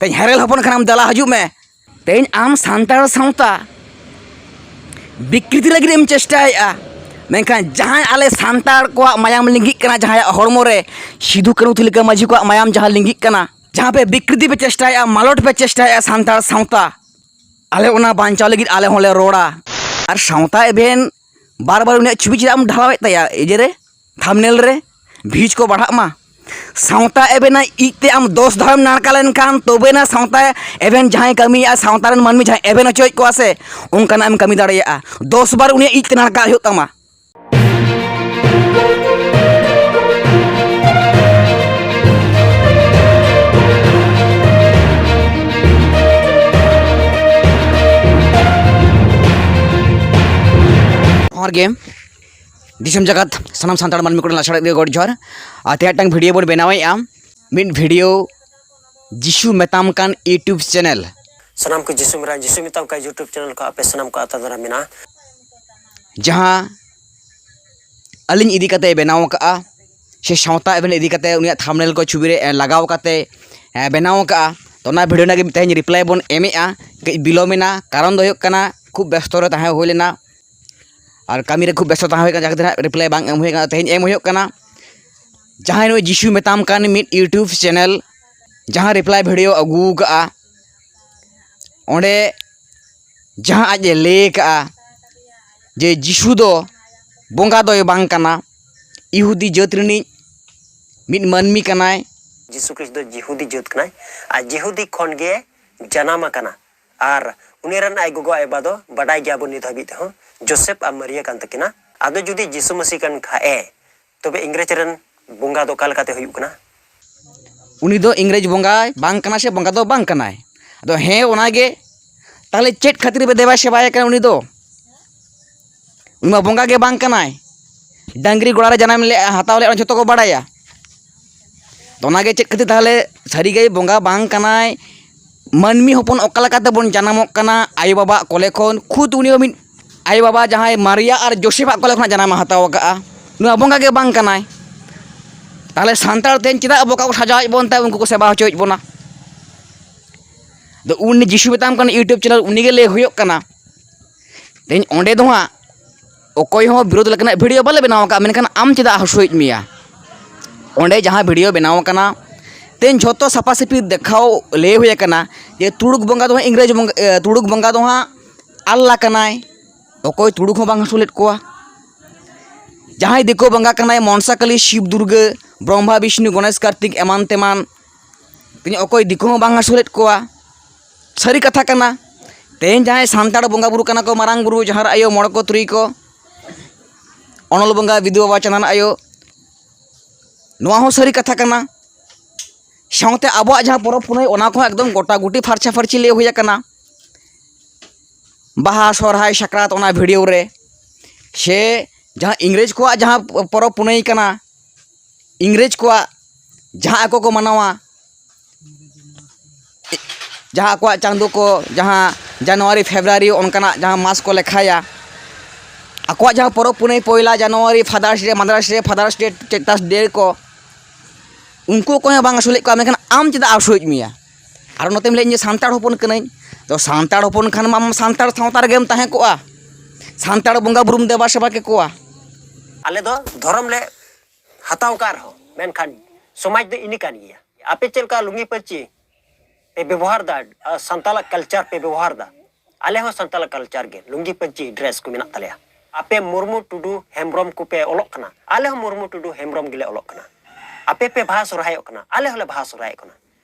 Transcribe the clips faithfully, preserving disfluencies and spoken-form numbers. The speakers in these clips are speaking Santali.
ᱛᱮᱦᱮᱧ ᱦᱮᱨᱮᱞ ᱦᱚᱯᱚᱱ ᱠᱟᱱᱟᱢ, ᱫᱮᱞᱟ ᱦᱤᱡᱩᱜ ᱢᱮ᱾ ᱛᱮᱦᱮᱧ ᱟᱢ ᱥᱟᱱᱛᱟᱲ ᱥᱟᱶᱛᱟ ᱵᱤᱠᱨᱤᱛᱤ ᱞᱟᱹᱜᱤᱫ ᱮᱢ ᱪᱮᱥᱴᱟᱭᱮᱫᱼᱟ, ᱢᱮᱱᱠᱷᱟᱱ ᱡᱟᱦᱟᱸᱭ ᱟᱞᱮ ᱥᱟᱱᱛᱟᱲ ᱠᱚᱣᱟᱜ ᱢᱟᱭᱟᱢ ᱞᱤᱸᱜᱤᱜ ᱠᱟᱱᱟ, ᱡᱟᱦᱟᱸᱭᱟᱜ ᱦᱚᱲᱢᱚ ᱨᱮ ᱥᱤᱫᱷᱩ ᱠᱟᱹᱱᱦᱩ ᱛᱤᱞᱠᱟᱹ ᱢᱟᱹᱡᱷᱤ ᱠᱚᱣᱟᱜ ᱢᱟᱭᱟᱢ ᱡᱟᱦᱟᱸ ᱞᱤᱸᱜᱤᱜ ᱠᱟᱱᱟ, ᱡᱟᱦᱟᱸ ᱯᱮ ᱵᱤᱠᱨᱤᱛᱤ ᱯᱮ ᱪᱮᱥᱴᱟᱭᱮᱫᱼᱟ, ᱢᱟᱞᱚᱴ ᱯᱮ ᱪᱮᱥᱴᱟᱭᱮᱫᱼᱟ ᱥᱟᱱᱛᱟᱲ ᱥᱟᱶᱛᱟ, ᱟᱞᱮ ᱚᱱᱟ ᱵᱟᱧᱪᱟᱣ ᱞᱟᱹᱜᱤᱫ ᱟᱞᱮ ᱦᱚᱸᱞᱮ ᱨᱚᱲᱟ᱾ ᱟᱨ ᱥᱟᱶᱛᱟ ᱮᱵᱷᱮᱱ ᱵᱟᱨ ᱵᱟᱨ ᱩᱱᱤᱭᱟᱜ ᱪᱷᱚᱵᱤ ᱪᱮᱫᱟᱜ ᱮᱢ ᱰᱷᱟᱞᱟᱣᱮᱫ ᱛᱟᱭᱟ ᱤᱭᱟᱹ ᱨᱮ, ᱛᱷᱟᱢᱵᱽᱱᱮᱞ ᱨᱮ? ᱵᱷᱤᱭᱩᱡᱽ ᱠᱚ ᱵᱟᱲᱦᱟᱜ ᱢᱟ᱾ ᱥᱟᱶᱛᱟ ᱮᱵᱷᱮᱱᱟᱜ ᱤᱡ ᱛᱮ ᱟᱢ ᱫᱚᱥ ᱫᱷᱟᱣᱮᱢ ᱱᱟᱲᱠᱟ ᱞᱮᱱᱠᱷᱟᱱ ᱛᱚᱵᱮᱱᱟ ᱥᱟᱶᱛᱟ ᱮᱵᱷᱮᱱ ᱡᱟᱦᱟᱸᱭ ᱠᱟᱹᱢᱤᱭᱮᱫᱼᱟ, ᱥᱟᱶᱛᱟ ᱨᱮᱱ ᱢᱟᱹᱱᱢᱤ ᱡᱟᱦᱟᱸᱭ ᱮᱵᱷᱮᱱ ᱦᱚᱪᱚᱭᱮᱫ ᱠᱚᱣᱟ ᱥᱮ, ᱚᱱᱠᱟᱱᱟᱜ ᱮᱢ ᱠᱟᱹᱢᱤ ᱫᱟᱲᱮᱭᱟᱜᱼᱟ᱾ ᱫᱚᱥ ᱵᱟᱨ ᱩᱱᱤᱭᱟᱜ ᱤᱡ ᱛᱮ ᱱᱟᱲᱠᱟ ᱦᱩᱭᱩᱜ ᱛᱟᱢᱟ᱾ ᱡᱚᱦᱟᱨ ᱜᱮ ᱫᱤᱥᱚᱢ ᱡᱟᱠᱟᱛ ᱥᱟᱱᱟᱢ ᱥᱟᱱᱛᱟᱲ ᱢᱟᱹᱱᱢᱤ ᱠᱚᱴᱷᱮᱱ ᱞᱟᱥᱟᱲᱦᱮᱫ ᱜᱮ ᱜᱚᱰ ᱡᱚᱦᱟᱨ᱾ ᱟᱨ ᱛᱮᱦᱮᱧ ᱢᱤᱫᱴᱟᱝ ᱵᱷᱤᱰᱤᱭᱳ ᱵᱚᱱ ᱵᱮᱱᱟᱣᱮᱫᱼᱟ, ᱢᱤᱫ ᱵᱷᱤᱰᱤᱭᱳ ᱡᱤᱥᱩ ᱢᱮᱛᱟᱢ ᱠᱟᱱ YouTube ᱪᱮᱱᱮᱞ᱾ ᱥᱟᱱᱟᱢ ᱠᱚ ᱡᱤᱥᱩ ᱢᱮᱨᱟ ᱡᱤᱥᱩ ᱢᱮᱛᱟᱢ ᱠᱟᱱ YouTube ᱪᱮᱱᱮᱞ ᱠᱚ ᱟᱯᱮ ᱥᱟᱱᱟᱢ ᱠᱚ ᱟᱛᱟ ᱫᱟᱨᱟᱢ ᱢᱮᱱᱟᱜᱼᱟ᱾ ᱡᱟᱦᱟᱸ ᱟᱹᱞᱤᱧ ᱤᱫᱤ ᱠᱟᱛᱮ ᱵᱮᱱᱟᱣ ᱟᱠᱟᱫᱼᱟ, ᱥᱮ ᱥᱟᱶᱛᱟ ᱮᱵᱷᱮᱱ ᱤᱫᱤ ᱠᱟᱛᱮ ᱩᱱᱤᱭᱟᱜ ᱛᱷᱟᱢᱵᱽᱱᱮᱞ ᱠᱚ ᱪᱷᱚᱵᱤ ᱨᱮ, ᱮ, ᱞᱟᱜᱟᱣ ᱠᱟᱛᱮ, ᱮ, ᱵᱮᱱᱟᱣ ᱟᱠᱟᱫᱼᱟ᱾ ᱛᱚ ᱚᱱᱟ ᱵᱷᱤᱰᱤᱭᱳ ᱨᱮᱱᱟᱜ ᱜᱮ ᱛᱮᱦᱮᱧ ᱨᱤᱯᱞᱟᱭ ᱵᱚᱱ ᱮᱢᱮᱫᱼᱟ᱾ ᱠᱟᱹᱡ ᱵᱤᱞᱚᱢᱮᱱᱟ, ᱠᱟᱨᱚᱱ ᱫᱚ ᱦᱩᱭᱩᱜ ᱠᱟᱱᱟ ᱠᱷᱩᱵ ᱵᱮᱥᱛᱚ ᱨᱮ ᱛᱟᱦᱮᱸ ᱦᱩᱭ ᱞᱮᱱᱟ ᱟᱨ ᱠᱟᱹᱢᱤ ᱨᱮ ᱠᱷᱩᱵ ᱵᱮᱥᱛᱚ ᱛᱟᱦᱮᱸ ᱦᱩᱭ ᱠᱟᱱᱟ, ᱡᱟᱦᱟᱸ ᱠᱷᱟᱹᱛᱤᱨ ᱦᱟᱸᱜ ᱨᱤᱯᱞᱟᱭ ᱵᱟᱝ ᱮᱢ ᱦᱩᱭ ᱠᱟᱱᱟ᱾ ᱛᱮᱦᱮᱧ ᱮᱢ ᱦᱩᱭᱩᱜ ᱠᱟᱱᱟ ᱡᱟᱦᱟᱸᱭ ᱱᱩᱭ ᱡᱤᱥᱩ ᱢᱮᱛᱟᱢ ᱠᱟᱱ ᱢᱤᱫ YouTube ᱪᱮᱱᱮᱞ, ᱡᱟᱦᱟᱸ ᱨᱤᱯᱞᱟᱭ ᱵᱷᱤᱰᱤᱭᱳ ᱟᱹᱜᱩ ᱟᱠᱟᱫᱼᱟ, ᱚᱸᱰᱮ ᱡᱟᱦᱟᱸ ᱟᱡ ᱮ ᱞᱟᱹᱭ ᱟᱠᱟᱫᱼᱟ ᱡᱮ ᱡᱤᱥᱩ ᱫᱚ ᱵᱚᱸᱜᱟ ᱫᱚᱭ ᱵᱟᱝ ᱠᱟᱱᱟ, ᱤᱦᱩᱫᱤ ᱡᱟᱹᱛ ᱨᱤᱱᱤᱡ ᱢᱤᱫ ᱢᱟᱹᱱᱢᱤ ᱠᱟᱱᱟᱭ᱾ ᱡᱤᱥᱩ ᱠᱷᱨᱤᱥᱴ ᱫᱚ ᱡᱤᱦᱩᱫᱤ ᱡᱟᱹᱛ ᱠᱟᱱᱟᱭ ᱟᱨ ᱡᱤᱦᱩᱫᱤ ᱠᱷᱚᱱ ᱜᱮ ᱡᱟᱱᱟᱢ ᱟᱠᱟᱱᱟ᱾ ᱟᱨ ᱩᱱᱤ ᱨᱮᱱ ᱟᱡ ᱜᱚᱜᱚ ᱟᱡ ᱵᱟᱵᱟ ᱫᱚ ᱵᱟᱰᱟᱭ ᱜᱮᱭᱟᱵᱚᱱ ᱱᱤᱛ ᱦᱟᱹᱵᱤᱡ ᱛᱮᱦᱚᱸ, ᱡᱳᱥᱮᱯ ᱟᱨ ᱢᱟᱨᱤᱭᱟ ᱠᱟᱱ ᱛᱟᱹᱠᱤᱱᱟ᱾ ᱟᱫᱚ ᱡᱩᱫᱤ ᱡᱤᱥᱩ ᱢᱟᱹᱥᱤ ᱠᱟᱱ ᱠᱷᱟᱡ ᱮ, ᱛᱚᱵᱮ ᱤᱝᱨᱮᱡᱽ ᱨᱮᱱ ᱵᱚᱸᱜᱟ ᱫᱚ ᱚᱠᱟ ᱞᱮᱠᱟᱛᱮ ᱦᱩᱭᱩᱜ ᱠᱟᱱᱟ? ᱩᱱᱤ ᱫᱚ ᱤᱝᱨᱮᱡᱽ ᱵᱚᱸᱜᱟᱭ ᱵᱟᱝ ᱠᱟᱱᱟ ᱥᱮ ᱵᱚᱸᱜᱟ ᱫᱚ ᱵᱟᱝ ᱠᱟᱱᱟᱭ? ᱟᱫᱚ ᱦᱮᱸ, ᱚᱱᱟᱜᱮ᱾ ᱛᱟᱦᱚᱞᱮ ᱪᱮᱫ ᱠᱷᱟᱹᱛᱤᱨ ᱯᱮ ᱫᱮᱵᱟ ᱥᱮᱵᱟᱭᱮ ᱠᱟᱱᱟ ᱩᱱᱤ ᱫᱚ? ᱩᱱᱤ ᱢᱟ ᱵᱚᱸᱜᱟ ᱜᱮ ᱵᱟᱝ ᱠᱟᱱᱟᱭ᱾ ᱰᱟᱝᱨᱤ ᱜᱚᱲᱟ ᱨᱮ ᱡᱟᱱᱟᱢ ᱞᱮᱫᱼᱟ, ᱦᱟᱛᱟᱣ ᱞᱮᱫᱼᱟ, ᱡᱷᱚᱛᱚ ᱠᱚ ᱵᱟᱲᱟᱭᱟ᱾ ᱛᱚ ᱚᱱᱟᱜᱮ ᱪᱮᱫ ᱠᱷᱟᱹᱛᱤᱨ ᱛᱟᱦᱚᱞᱮ ᱥᱟᱹᱨᱤᱜᱮ ᱵᱚᱸᱜᱟ ᱵᱟᱝ ᱠᱟᱱᱟᱭ? ᱢᱟᱹᱱᱢᱤ ᱦᱚᱯᱚᱱ ᱚᱠᱟ ᱞᱮᱠᱟᱛᱮ ᱵᱚᱱ ᱡᱟᱱᱟᱢᱚᱜ ᱠᱟᱱᱟ ᱟᱭᱳᱼᱵᱟᱵᱟᱣᱟᱜ ᱠᱚᱞᱮ ᱠᱷᱚᱱ? ᱠᱷᱩᱫ ᱩᱱᱤ ᱦᱚᱸ ᱢᱤᱫ ᱟᱭᱳᱼᱵᱟᱵᱟ ᱡᱟᱦᱟᱸᱭ ᱢᱟᱨᱤᱭᱟ ᱟᱨ ᱡᱳᱥᱮᱯᱟᱜ ᱠᱚᱞᱮ ᱠᱷᱚᱱᱟᱜ ᱡᱟᱱᱟᱢ ᱮ ᱦᱟᱛᱟᱣ ᱟᱠᱟᱫᱼᱟ᱾ ᱱᱚᱣᱟ ᱵᱚᱸᱜᱟ ᱜᱮ ᱵᱟᱝ ᱠᱟᱱᱟᱭ᱾ ᱛᱟᱦᱚᱞᱮ ᱥᱟᱱᱛᱟᱲ ᱛᱮᱦᱮᱧ ᱪᱮᱫᱟᱜ ᱵᱚᱠᱟ ᱠᱚ ᱥᱟᱡᱟᱣᱮᱫ ᱵᱚᱱ ᱛᱮ ᱩᱱᱠᱩ ᱠᱚ ᱥᱮᱵᱟ ᱦᱚᱪᱚᱭᱮᱫ ᱵᱚᱱᱟ? ᱟᱫᱚ ᱩᱱᱤ ᱡᱤᱥᱩ ᱢᱮᱛᱟᱢ ᱠᱟᱱᱟ YouTube ᱪᱮᱱᱮᱞ, ᱩᱱᱤᱜᱮ ᱞᱟᱹᱭ ᱦᱩᱭᱩᱜ ᱠᱟᱱᱟ᱾ ᱛᱮᱦᱮᱧ ᱚᱸᱰᱮ ᱫᱚ ᱦᱟᱸᱜ ᱚᱠᱚᱭ ᱦᱚᱸ ᱵᱤᱨᱳᱫᱷ ᱞᱮᱠᱟᱱᱟᱜ ᱵᱷᱤᱰᱤᱭᱳ ᱵᱟᱞᱮ ᱵᱮᱱᱟᱣ ᱟᱠᱟᱫᱼᱟ, ᱢᱮᱱᱠᱷᱟᱱ ᱟᱢ ᱪᱮᱫᱟᱜ ᱦᱟᱹᱥᱩᱭᱮᱫ ᱢᱮᱭᱟ? ᱚᱸᱰᱮ ᱡᱟᱦᱟᱸ ᱵᱷᱤᱰᱤᱭᱳ ᱵᱮᱱᱟᱣ ᱟᱠᱟᱱᱟ, ᱛᱮᱦᱮᱧ ᱡᱷᱚᱛᱚ ᱥᱟᱯᱷᱟ ᱥᱟᱹᱯᱷᱤ ᱫᱮᱠᱷᱟᱣ ᱞᱟᱹᱭ ᱦᱩᱭ ᱟᱠᱟᱱᱟ ᱡᱮ ᱛᱩᱲᱩᱠ ᱵᱚᱸᱜᱟ ᱫᱚ ᱦᱟᱸᱜ ᱤᱝᱨᱮᱡᱽ ᱵᱚᱸᱜᱟ, ᱮ, ᱛᱩᱲᱩᱠ ᱵᱚᱸᱜᱟ ᱫᱚ ᱦᱟᱸᱜ ᱟᱞᱞᱟ ᱠᱟᱱᱟᱭ᱾ ᱚᱠᱚᱭ ᱛᱩᱲᱩᱠ ᱦᱚᱸ ᱵᱟᱝ ᱦᱟᱹᱥᱩᱞᱮᱫ ᱠᱚᱣᱟ᱾ ᱡᱟᱦᱟᱸᱭ ᱫᱤᱠᱩ ᱵᱚᱸᱜᱟ ᱠᱟᱱᱟᱭ ᱢᱚᱱᱥᱟ ᱠᱟᱞᱤ, ᱥᱤᱵ ᱫᱩᱨᱜᱟᱹ, ᱵᱨᱚᱦᱢᱟ ᱵᱤᱥᱱᱩ, ᱜᱚᱱᱮᱥ ᱠᱟᱨᱛᱤᱠ ᱮᱢᱟᱱ ᱛᱮᱢᱟᱱ, ᱛᱮᱦᱮᱧ ᱚᱠᱚᱭ ᱫᱤᱠᱩ ᱦᱚᱸ ᱵᱟᱝ ᱦᱟᱹᱥᱩᱞᱮᱫ ᱠᱚᱣᱟ᱾ ᱥᱟᱹᱨᱤ ᱠᱟᱛᱷᱟ ᱠᱟᱱᱟ᱾ ᱛᱮᱦᱮᱧ ᱡᱟᱦᱟᱸᱭ ᱥᱟᱱᱛᱟᱲ ᱵᱚᱸᱜᱟ ᱵᱩᱨᱩ ᱠᱟᱱᱟ ᱠᱚ, ᱢᱟᱨᱟᱝ ᱵᱩᱨᱩ, ᱡᱟᱦᱮᱨ ᱟᱭᱳ, ᱢᱚᱬᱮ ᱠᱚ ᱛᱩᱨᱩᱭ ᱠᱚ, ᱚᱱᱚᱞ ᱵᱚᱸᱜᱟ, ᱵᱤᱫᱩ ᱵᱟᱵᱟ, ᱪᱟᱸᱫᱟᱱ ᱟᱭᱳ, ᱱᱚᱣᱟ ᱦᱚᱸ ᱥᱟᱹᱨᱤ ᱠᱟᱛᱷᱟ ᱠᱟᱱᱟ᱾ ᱥᱟᱶᱛᱮ ᱟᱵᱚᱣᱟᱜ ᱡᱟᱦᱟᱸ ᱯᱚᱨᱚᱵᱽ ᱯᱩᱱᱟᱹᱭ, ᱚᱱᱟ ᱠᱚᱦᱚᱸ ᱮᱠᱫᱚᱢ ᱜᱚᱴᱟ ᱜᱩᱴᱤ ᱯᱷᱟᱨᱪᱟ ᱯᱷᱟᱹᱨᱪᱤ ᱞᱟᱹᱭ ᱦᱩᱭ ᱟᱠᱟᱱᱟ᱾ ᱵᱟᱦᱟ, ᱥᱚᱨᱦᱟᱭ, ᱥᱟᱠᱨᱟᱛ, ᱚᱱᱟ ᱵᱷᱤᱰᱤᱭᱳ ᱨᱮ᱾ ᱥᱮ ᱡᱟᱦᱟᱸ ᱤᱝᱨᱮᱡᱽ ᱠᱚᱣᱟᱜ ᱡᱟᱦᱟᱸ ᱯᱚᱨᱚᱵᱽ ᱯᱩᱱᱟᱹᱭ ᱠᱟᱱᱟ, ᱤᱝᱨᱮᱡᱽ ᱠᱚᱣᱟᱜ ᱡᱟᱦᱟᱸ ᱟᱠᱚ ᱠᱚ ᱢᱟᱱᱟᱣᱟ, ᱡᱟᱦᱟᱸ ᱟᱠᱚᱣᱟᱜ ᱪᱟᱸᱫᱳ ᱠᱚ, ᱡᱟᱦᱟᱸ ᱡᱟᱱᱩᱣᱟᱨᱤ, ᱯᱷᱮᱵᱽᱨᱩᱣᱟᱨᱤ, ᱚᱱᱠᱟᱱᱟᱜ ᱡᱟᱦᱟᱸ ᱢᱟᱥ ᱠᱚ ᱞᱮᱠᱷᱟᱭᱟ, ᱟᱠᱚᱣᱟᱜ ᱡᱟᱦᱟᱸ ᱯᱚᱨᱚᱵᱽ ᱯᱩᱱᱟᱹᱭ, ᱯᱚᱭᱞᱟ ᱡᱟᱱᱩᱣᱟᱨᱤ, ᱯᱷᱟᱫᱟᱨᱥ ᱰᱮ, ᱢᱟᱫᱟᱨᱥ ᱰᱮ, ᱯᱷᱟᱫᱟᱨᱥ ᱰᱮ, ᱴᱤᱪᱟᱨᱥ ᱰᱮ ᱠᱚ, ᱩᱱᱠᱩ ᱚᱠᱚᱭ ᱦᱚᱸ ᱵᱟᱝ ᱟᱹᱥᱩᱞᱮᱫ ᱠᱚᱣᱟ, ᱢᱮᱱᱠᱷᱟᱱ ᱟᱢ ᱪᱮᱫᱟᱜ ᱟᱹᱥᱩᱞᱮᱫ ᱢᱮᱭᱟ? ᱟᱨ ᱱᱚᱛᱮᱢ ᱞᱟᱹᱭᱮᱫ ᱡᱮ ᱥᱟᱱᱛᱟᱲ ᱦᱚᱯᱚᱱ ᱠᱟᱹᱱᱟᱹᱧ, ᱛᱚ ᱥᱟᱱᱛᱟᱲ ᱦᱚᱯᱚᱱ ᱠᱷᱟᱱ ᱢᱟ ᱟᱢ ᱥᱟᱱᱛᱟᱲ ᱥᱟᱶᱛᱟ ᱨᱮᱜᱮᱢ ᱛᱟᱦᱮᱸ ᱠᱚᱜᱼᱟ, ᱥᱟᱱᱛᱟᱲ ᱵᱚᱸᱜᱟ ᱵᱩᱨᱩᱢ ᱫᱮᱵᱟ ᱥᱮᱵᱟ ᱠᱮᱠᱚᱣᱟ᱾ ᱟᱞᱮ ᱫᱚ ᱫᱷᱚᱨᱚᱢ ᱞᱮ ᱦᱟᱛᱟᱣ ᱟᱠᱟᱫ ᱨᱮᱦᱚᱸ, ᱢᱮᱱᱠᱷᱟᱱ ᱥᱚᱢᱟᱡᱽ ᱫᱚ ᱤᱱᱟᱹ ᱠᱟᱱ ᱜᱮᱭᱟ᱾ ᱟᱯᱮ ᱪᱮᱫ ᱞᱮᱠᱟ ᱞᱩᱝᱜᱤ ᱯᱟᱹᱧᱪᱤ ᱯᱮ ᱵᱮᱵᱚᱦᱟᱨ ᱮᱫᱟ, ᱟᱨ ᱥᱟᱱᱛᱟᱲᱟᱜ ᱠᱟᱞᱪᱟᱨ ᱯᱮ ᱵᱮᱵᱚᱦᱟᱨ ᱮᱫᱟ, ᱟᱞᱮ ᱦᱚᱸ ᱥᱟᱱᱛᱟᱲᱟᱜ ᱠᱟᱞᱪᱟᱨ ᱜᱮ, ᱞᱩᱝᱜᱤ ᱯᱟᱹᱧᱪᱤ ᱰᱨᱮᱥ ᱠᱚ ᱢᱮᱱᱟᱜ ᱛᱟᱞᱮᱭᱟ᱾ ᱟᱯᱮ ᱢᱩᱨᱢᱩ, ᱴᱩᱰᱩ, ᱦᱮᱢᱵᱨᱚᱢ ᱠᱚᱯᱮ ᱚᱞᱚᱜ ᱠᱟᱱᱟ, ᱟᱞᱮ ᱦᱚᱸ ᱢᱩᱨᱢᱩ, ᱴᱩᱰᱩ, ᱦᱮᱢᱵᱨᱚᱢ ᱜᱮᱞᱮ ᱚᱞᱚᱜ ᱠᱟᱱᱟ᱾ ᱟᱯᱮ ᱯᱮ ᱵᱟᱦᱟ ᱥᱚᱨᱦᱟᱭᱚᱜ ᱠᱟᱱᱟ, ᱟᱞᱮ ᱦᱚᱸᱞᱮ ᱵᱟᱦᱟ ᱥᱚᱨᱦᱟᱭᱚᱜ ᱠᱟᱱᱟ᱾